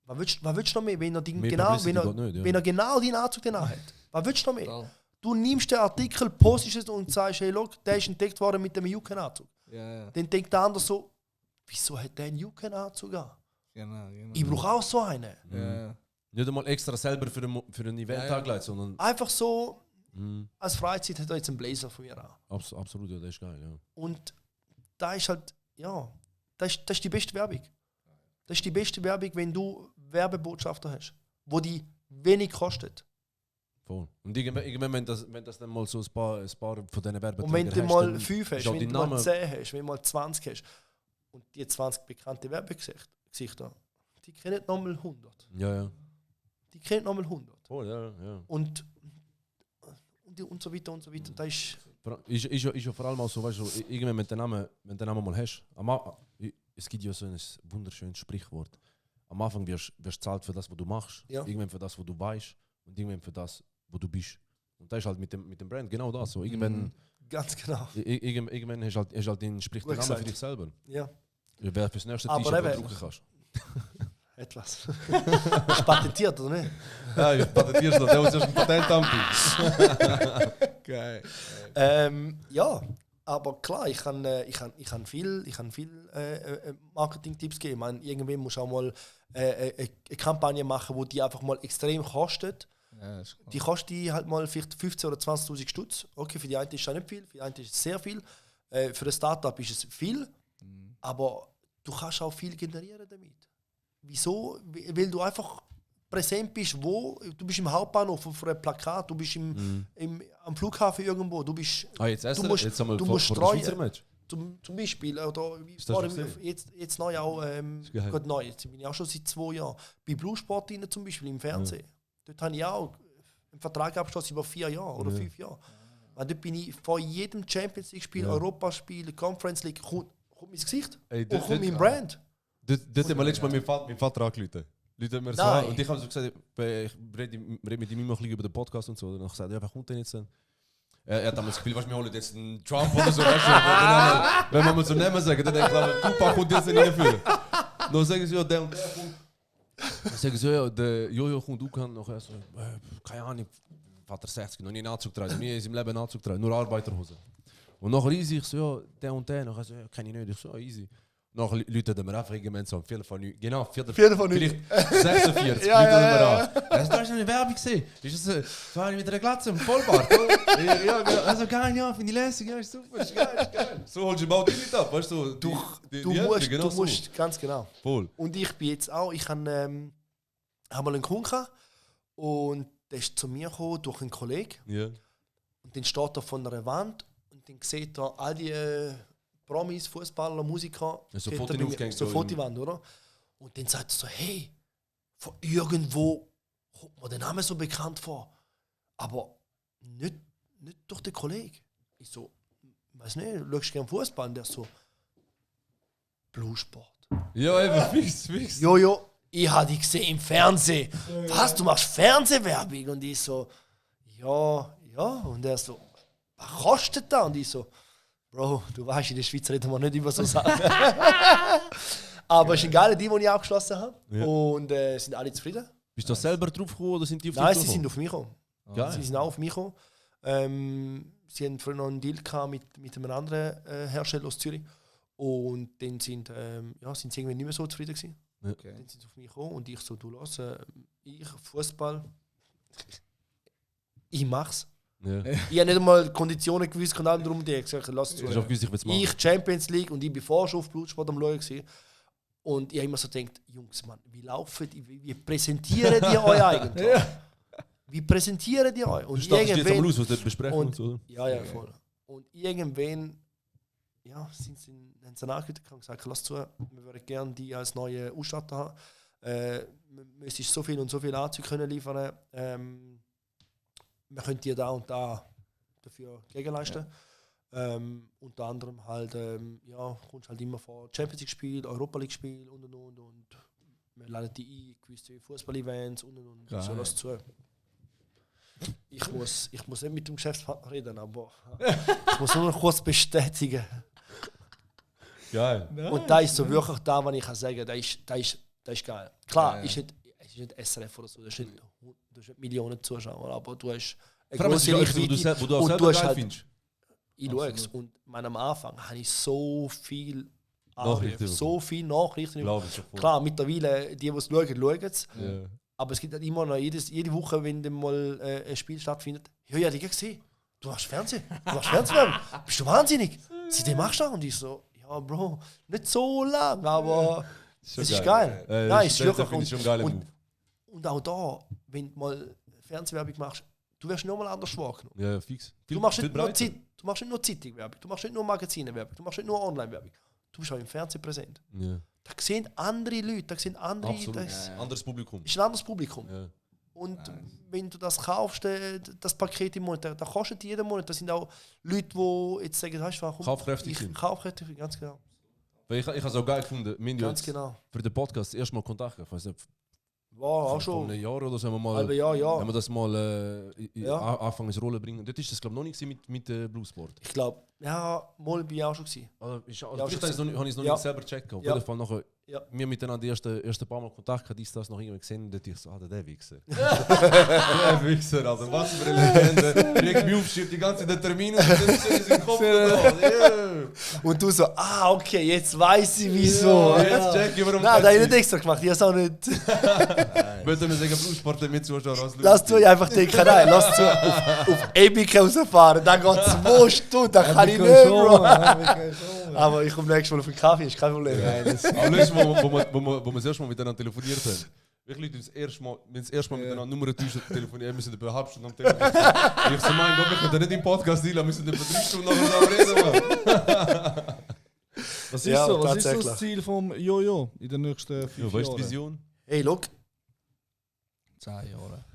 Was willst du noch mehr, wenn er, Mehr genau, Publicity geht nicht, ja. wenn er genau deinen Anzug dann hat? Was willst du noch mehr? Du nimmst den Artikel, postest es und sagst, hey, look, der ist entdeckt worden mit dem Jukenanzug. Ja, Dann denkt der andere so, wieso hat der einen Jucken-Anzug an? genau. Ich brauche auch so einen. Ja. Nicht einmal extra selber für ein Event Ja, ja. angelegt, sondern. Einfach so, Mhm. als Freizeit hat er jetzt einen Blazer von mir an. Absolut, ja, das ist geil, ja. Und da ist halt, ja, das ist die beste Werbung. Das ist die beste Werbung, wenn du Werbebotschafter hast, wo die wenig kostet. Voll. Und irgendwann, wenn das dann mal so ein paar von diesen Werbeträgern Und wenn du hast, mal dann 5 hast, ist auch wenn die du mal Name- 10 hast, wenn du mal 20 hast und die 20 bekannte Werbegesichter, die kennen nochmal 100. Ja. Die kennen nochmal 100. Voll, ja. Und so weiter und so weiter. Das ist, Ist ja vor allem auch so, weißt du, irgendwann, wenn du den Namen mal hast, es gibt ja so ein wunderschönes Sprichwort. Am Anfang wirst du bezahlt für das, was du machst, Ja. irgendwann für das, was du weißt und irgendwann für das, wo du bist. Und das ist halt mit dem Brand genau das. So. Irgendwann, ganz genau. irgendwann hast du halt den sprich den Gut Namen gesagt. für dich selber. Ja, Wer fürs nächste Aber T-Shirt eben- drucken kannst. etwas. Ist patentiert, oder nicht? Ja, ich patentierst noch, der muss erst ein Patent anbieten. Geil. Ja, aber klar, ich kann viel Marketing-Tipps geben. Ich meine, irgendwann musst du auch mal eine Kampagne machen, die einfach mal extrem kostet. Ja, ist klar. Die kostet die halt mal vielleicht 15.000 oder 20.000 Stutz. Okay, für die einen ist das nicht viel, für die einen ist es sehr viel. Für ein Startup ist es viel, aber du kannst auch viel generieren damit. Wieso? Weil du einfach präsent bist, wo? Du bist im Hauptbahnhof auf einem Plakat, du bist am Flughafen irgendwo, du bist Jetzt essen Du musst- jetzt einmal du vor musst dem streuen. Schweizer Match. zum Beispiel, oder Ist das schon gesehen? jetzt neu auch, geil. gut neu, jetzt bin ich auch schon seit 2 Jahren, bei Blue Sport rein, zum Beispiel im Fernsehen. Dort habe ich auch einen Vertrag abgeschlossen über 4 Jahre oder 5 Jahre. Weil dort bin ich vor jedem Champions League-Spiel, Europaspiel, Conference League, kommt mein Gesicht Ey, und kommt mein Brand. Dort hat mir letztes Mal mein Vater angerufen. Leute haben mir so Nein. an. Und ich habe so gesagt, ich rede mit ihm immer ein bisschen über den Podcast und so. Und dann habe ich gesagt, ja, wer kommt denn jetzt denn? Er hat damals das Gefühl, wir holen jetzt einen Trump oder so. Weißt du, wenn wir mal so Namen sagen, dann denke ich, Tupac kommt jetzt nicht reinführen. Dann sagen sie, ja, der und der kommt. Dann sagen sie, ja, der Jojo kommt, du kannst noch. So, keine Ahnung, Vater 60, noch nie einen Anzug tragen, noch nie in seinem Leben einen Anzug tragen, nur Arbeiterhose. Und nachher easy, ich so, ja, der und der. Nachher so, ja, kenne ich nicht. Ich so, ja, easy. Nachher Leute haben mir einfach irgendwann so am Viertel von 9, genau, Viertel von 9. vielleicht 46, Ja, Leute ja, haben mir an. Hast du eine Werbung gesehen? Ist das so eine mit einer Glatze und Vollbart? Ja, also geil, ja, finde ich lässig, ja, ist super, ist geil. So holst du bald nicht ab, weißt du? Du genau musst, ganz genau. Voll. Und ich bin jetzt auch, ich habe mal einen Kunden gehabt und der ist zu mir gekommen durch einen Kollegen. Ja. Und dann steht er von einer Wand und dann sieht er all die Promis, Fußballer, Musiker. Ja, so sieht er Fotos bei mir- aufgehängt, So so Fotowand, oder? Und dann sagt er so, hey, von irgendwo kommt mir der Name so bekannt vor. Aber nicht durch den Kollegen. Ich so, weiß nicht, schaust du gerne Fußball? Und der so, Blue Sport. Ja, eben, fix. Jojo, ich habe dich gesehen im Fernsehen. Was, du machst Fernsehwerbung? Und ich so, ja. Und er so, was kostet das? Und ich so, Bro, du weißt, in der Schweiz reden wir nicht über so Sachen. Aber es ist ein geiler Deal, den ich abgeschlossen habe. Ja. Und sind alle zufrieden. Bist du da selber drauf gekommen oder sind die auf Nein, dich sie sind zugekommen? auf mich gekommen. Geil. Sie sind auch auf mich gekommen. Sie haben früher noch einen Deal gehabt mit einem anderen Hersteller aus Zürich. Und dann sind sie irgendwie nicht mehr so zufrieden gewesen. Okay. Dann sind sie auf mich gekommen und ich so, du lass, ich Fußball, ich mach's. Ja. Ich habe nicht einmal Konditionen gewusst, und allem drum, die haben gesagt, lass es Du hast auch gewusst, ich will es machen. ich Champions League und ich bin vorher schon auf Blutsport am Schauen gewesen. Und ich habe immer so gedacht, Jungs, Mann, wie präsentieren die euch eigentlich? Wie präsentieren die euch? Du Und startest jetzt irgendwann, am Los, was dort besprechen und und- so. ja, voll. Und irgendwann haben sie nachgedacht und gesagt, lass zu, wir würden gerne die als neue Ausstatter haben. Wir müssen so viel und so viel Anzüge können liefern. Wir können dir da und da dafür gegenleisten. Unter anderem halt, kommst halt immer vor Champions League Spiel, Europa League Spiel und. Und wir laden die ein, gewisse Fußball-Events und. Geil. So lass zu. Ich muss nicht mit dem Geschäftspartner reden, aber ich muss nur noch kurz bestätigen. Geil. Und da ist so wirklich da, was ich kann sagen, da ist geil. Klar, Ja. es ist nicht SRF oder so, du hast nicht Millionen Zuschauer, aber du hast eine Vor allem, es ist grosse ja etwas, wo du Reichweite wo du auch und selber du hast geil halt findest. ich schaue es. Und am Anfang habe ich so viel Nachrichten Anrufe, so viele Nachrichten. Glaube ich sofort. Klar, mittlerweile, die es schauen es. Ja. Aber es gibt halt immer noch jede Woche, wenn dann mal ein Spiel stattfindet, ja, ich habe dich gesehen. Du machst Fernsehen. Du machst Fernsehwerbung. Bist du wahnsinnig? Seitdem machst du das? Und ich so, ja, Bro, nicht so lang, aber es ist geil. Nein, es ist wirklich. finde ich schon ein geiler Move. Und auch da, wenn du mal Fernsehwerbung machst, du wirst nochmal anders wahrgenommen. Ja, fix. Du machst nicht nur Zeitungwerbung, du machst nicht nur Magazinenwerbung, du machst nicht nur Online-Werbung. Du bist auch im Fernsehen präsent. Ja. Da sehen andere Leute, da sehen andere. Absolut. Das Anderes Publikum. ist ein anderes Publikum. Ja. Und wenn du das kaufst, das Paket im Monat, da kostet jeden Monat. Das sind auch Leute, die jetzt sagen, weißt du, warum? Kaufkräftig sind. Kaufkräftig, ganz genau. Weil ich habe es auch geil gefunden. Wir haben Ganz jetzt genau. für den Podcast erst mal Kontakt gehabt. Ich weiß nicht, War auch vor schon. einem Jahr oder so haben wir mal, Halbe Jahr, ja. haben wir das mal Ja. angefangen ins Rollen bringen. Dort ist das glaube ich noch nicht gewesen mit Bluesport. Ich glaube, ja, mal bin ich auch schon gewesen. Also, Ja, vielleicht habe ich es noch Ja. nicht selber gecheckt. Auf Ja. jeden Fall nachher, Ja. wir miteinander die ersten paar Mal Kontakt hatten, das noch irgendwie gesehen und dort ich so, der Wichser. Der Wichser, Alter, was für eine Legende. Regt mich auf, schiebt die ganze Zeit den Termin und dann ist in den Kopf. Yeah. Und du so, okay, jetzt weiß ich wieso. Jetzt check ich, warum Nein, das habe ich nicht extra gemacht, ich habe es auch nicht. Würde man sagen, Bluesport mit Zuschauern als Lass du einfach denken, nein, lass zu auf Epic rausfahren, dann geht 2 Stunden, dann kann ich nicht, Bro. Aber ich komme nächstes Mal auf den Kaffee, ist kein Problem. Aber letztes Mal, wo wir das erste Mal miteinander telefoniert haben, wirklich das erste Mal, wenn das erste Mal miteinander Nummern telefonieren, wir müssen über eine halbe Stunde am Telefon. Ich so, mein Gott, wir können nicht im Podcast dealen, wir müssen über 3 Stunden nachher reden, Mann. Was ist Ja, so? Was ist so tatsächlich. das Ziel vom Jojo in den nächsten 5 Ja, weißt du Jahren? die Vision? Hey, look, 10 Jahre.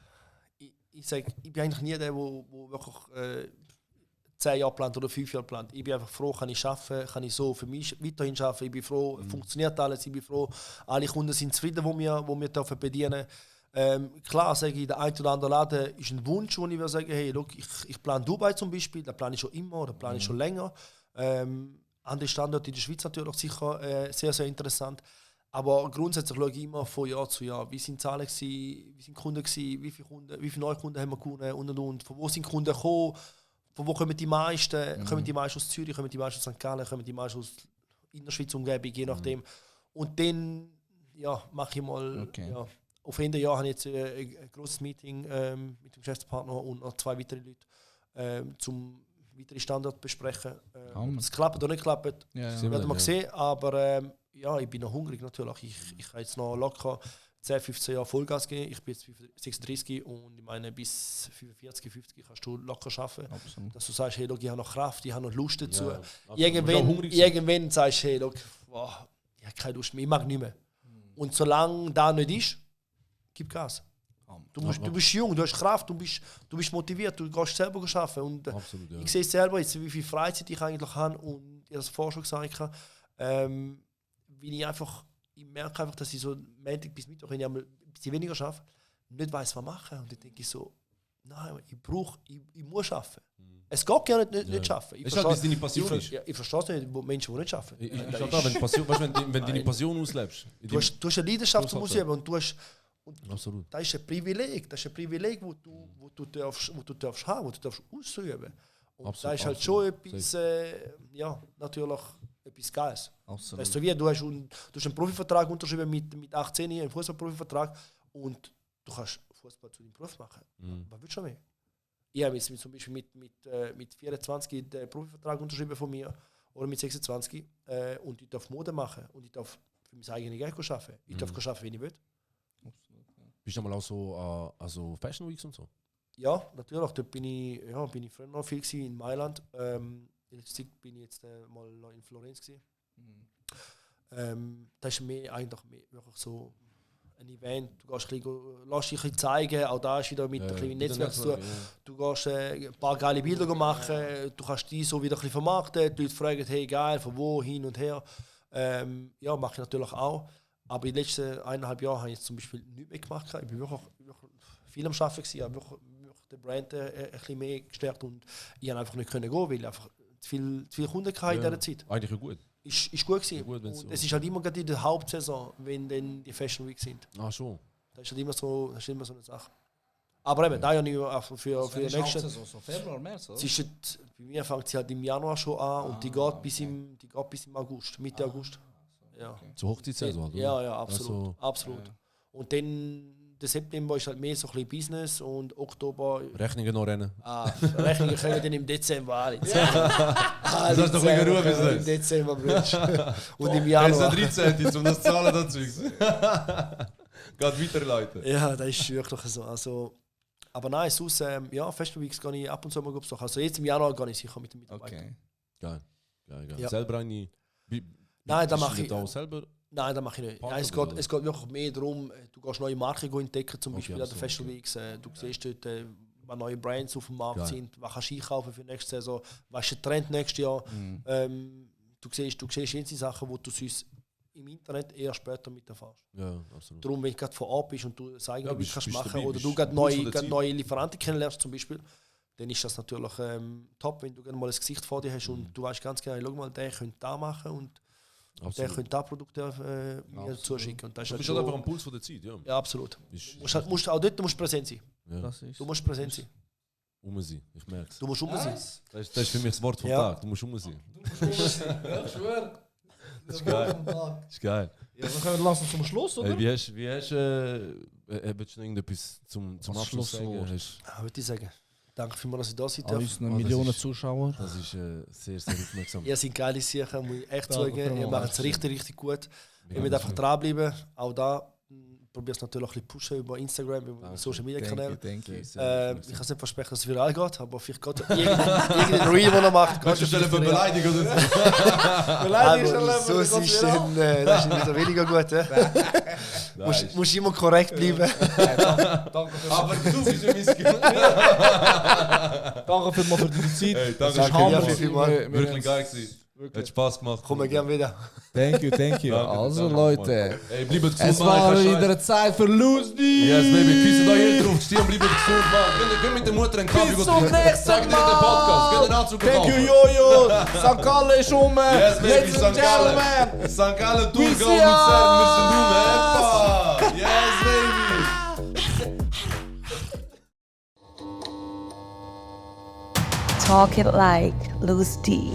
ich sage, ich bin eigentlich nie der, der wirklich 10 Jahre plant oder 5 Jahre plant. Ich bin einfach froh, kann ich arbeiten, kann ich so für mich weiterhin arbeiten. Ich bin froh, funktioniert alles. Ich bin froh, alle Kunden sind zufrieden, die wir dürfen bedienen. Klar sage ich, der ein oder andere Laden ist ein Wunsch, wo ich würde sagen, hey, look, ich plane Dubai zum Beispiel, da plane ich schon immer, da plane ich schon länger. Andere Standorte in der Schweiz natürlich sicher sehr, sehr interessant. Aber grundsätzlich schaue ich immer von Jahr zu Jahr, wie sind Zahlen gewesen, wie sind Kunden gewesen, wie viele neue Kunden haben wir gewonnen und. Von wo sind Kunden gekommen, von wo kommen die meisten? Kommen die meisten aus Zürich, kommen die meisten aus St. Gallen, kommen die meisten aus Innerschweiz Umgebung, je nachdem. Und dann mache ich mal, Okay. ja, auf Ende Jahr habe ich jetzt ein grosses Meeting mit dem Geschäftspartner und noch 2 weitere Leute, zum weitere Standort besprechen. Ob es klappt oder nicht klappt, werden wir sehen. Aber ich bin noch hungrig natürlich. Ich kann jetzt noch locker 10, 15 Jahre Vollgas geben. Ich bin jetzt 36 und ich meine, bis 45, 50 kannst du locker arbeiten. Absolut. Dass du sagst, hey, look, ich habe noch Kraft, ich habe noch Lust dazu. Ja, Irgendwann sagst du, hey, look, wow, ich habe keine Lust mehr, ich mag nicht mehr. Und solange das nicht ist, gib Gas. Du bist jung, du hast Kraft, du bist motiviert, du gehst selber arbeiten. Und Absolut, ja. ich sehe selber jetzt, wie viel Freizeit ich eigentlich habe und ich habe das vorher schon gesagt, ich merke einfach, dass ich so Montag bis Mittwoch, wenn ich ein bisschen weniger arbeite, nicht weiss, was machen. Und dann denke ich so, nein, ich muss arbeiten. Es geht gar nicht arbeiten. Es ist halt, was deine Passion ist. Ich verstehe es nicht, wo Menschen, die nicht arbeiten. Ich sag da, wenn du deine Passion auslebst. Du hast eine Leidenschaft zum Museum und Absolut. das ist ein Privileg, wo du darfst haben, wo du darfst ausüben. Und Absolut, das ist halt absolut. schon etwas, natürlich etwas Geiles. Absolut. Das ist so wie, du hast einen Profivertrag unterschrieben mit 18 Jahren, einen Fußballprofivertrag und du kannst Fußball zu deinem Beruf machen. Was willst du mehr? Ich habe jetzt zum Beispiel mit 24 den Profivertrag unterschrieben von mir oder mit 26 und ich darf Mode machen und ich darf für mein eigenes Geld arbeiten. Ich darf arbeiten, wenn ich will. Bist du mal auch so also Fashion Weeks und so? Ja, natürlich. Dort bin ich früher noch viel gewesen, in Mailand. In letzter Zeit bin ich jetzt mal noch in Florenz gewesen. Das ist eigentlich wirklich so ein Event. Du gehst lass dich ein bisschen zeigen, auch da ist wieder mit ein bisschen Netzwerk zu tun. Du gehst ein paar geile Bilder machen, du kannst die so wieder ein bisschen vermarkten. Die Leute fragen, hey geil, von wo, hin und her. Mache ich natürlich auch. Aber in den letzten 1,5 Jahren habe ich jetzt zum Beispiel nichts mehr gemacht. Ich bin wirklich viel am Arbeiten gewesen, habe wirklich den Brand ein bisschen mehr gestärkt und ich konnte einfach nicht gehen, weil ich einfach zu viele Kunden hatte in dieser Zeit. Eigentlich ja gut. Ist gut gewesen. Gut, Und so es ist halt immer gerade in der Hauptsaison, wenn dann die Fashion Week sind. Ah, schon. Das ist halt immer so eine Sache. Aber eben, da ja nicht für Für nächste. so Februar, März, oder? Bei mir fängt sie halt im Januar schon an und die geht bis im August, Mitte August. Ja. Zur Hochzeitssaison, oder? Ja, absolut. Also, absolut. Und dann der September ist halt mehr so ein bisschen Business und Oktober. Rechnungen noch rennen. Rechnungen kommen dann im Dezember an. Das ist doch ein Ruhe bis Im Dezember, Brütsch. Und im Er ist Januar. der 13. um das Zahlen dazu. Geht weiter, Leute. Ja, das ist wirklich so. Also, aber nein, sonst, Festival Weeks gehe ich ab und zu mal besuchen. Also jetzt im Januar gehe ich sicher mit dem Mitarbeiter. Okay. Geil. Ja. Selber eine... Nein, das mache ich. auch selber? Nein, das mache ich nicht. Nein, es geht wirklich mehr darum, du gehst neue Marken entdecken, zum Beispiel an den Festival Weeks. Du siehst dort, was neue Brands auf dem Markt sind, was kannst du einkaufen für nächste Saison, was ist der Trend nächstes Jahr. Du siehst diese Sachen, die du sonst im Internet eher später mit erfährst. Ja, absolut. Darum, wenn du gerade vor Ort bist und du es eigentlich bist- kannst bist machen dabei, oder bist du gerade Puls von der neue Lieferanten kennenlernst zum Beispiel, dann ist das natürlich top, wenn du gerne mal ein Gesicht vor dir hast und du weißt ganz genau, schau mal, der könnte da machen und der Absolut. könnte da Produkte mir zuschicken. Und das ist Du halt bist halt einfach schon, am Puls von der Zeit, ja. ja, absolut. Ist, Auch dort musst du präsent sein. ja. Das ist. Du musst präsent sein. Sein, ich merke es. Du musst sein. Das ist für mich das Wort vom Ja. Tag, du musst sein. Ja, ich schwöre. Das ist geil. Das ist geil. Ja, dann können wir langsam zum Schluss, oder? Hey, willst du noch irgendetwas zum Als Abschluss sagen? Schlusswort. Hast- Würde ich sagen. Danke vielmals, dass ich da sein An darf. unseren das Millionen ist- Zuschauer. Das ist sehr, sehr aufmerksam. Ihr seid geile Sachen, muss ich echt Danke sagen. Ihr vielmals. macht es richtig, richtig gut. Ihr Ja, müsst das einfach ist- dranbleiben. Auch da probiere es natürlich ein bisschen pushen über Instagram, über Danke. Social Media Kanäle. Thank you. Sehr, sehr Ich aufmerksam. kann es nicht versprechen, dass es viral geht, aber vielleicht geht ja irgendein Reel, den er macht. Kannst du geht stellen für vielleicht viral. Beleidigung oder so? Aber so ist dann, das ist wieder weniger gut. Musst immer korrekt bleiben. Aber du bist ein Missgefühl. Danke vielmals für deine Zeit. Hey, danke. Das ist Danke Hammer. dir vielmals. Wirklich geil gewesen. Hat Spaß gemacht. Kommen wir gerne wieder. Thank you, thank you. Danke, Also danke, Leute, Ey, bleibt gesund, es Mann. war Ich kann wieder eine Zeit für Loosey. Yes, baby, küssen euch hier drauf. Stehen, bleibt gesund, Mann. Geh mit der Mutter einen Kaffee. Bis zum nächsten Sag dir den Podcast. Geh den Mal. Anzug Thank you, kaufen. Jojo. St. Gallen ist um. Yes, baby, Ladies and St. Gallen. gentlemen. St. Gallen, We Thurgau, see Luzern us. müssen du, man. Yes, baby. Talk it like Loose D.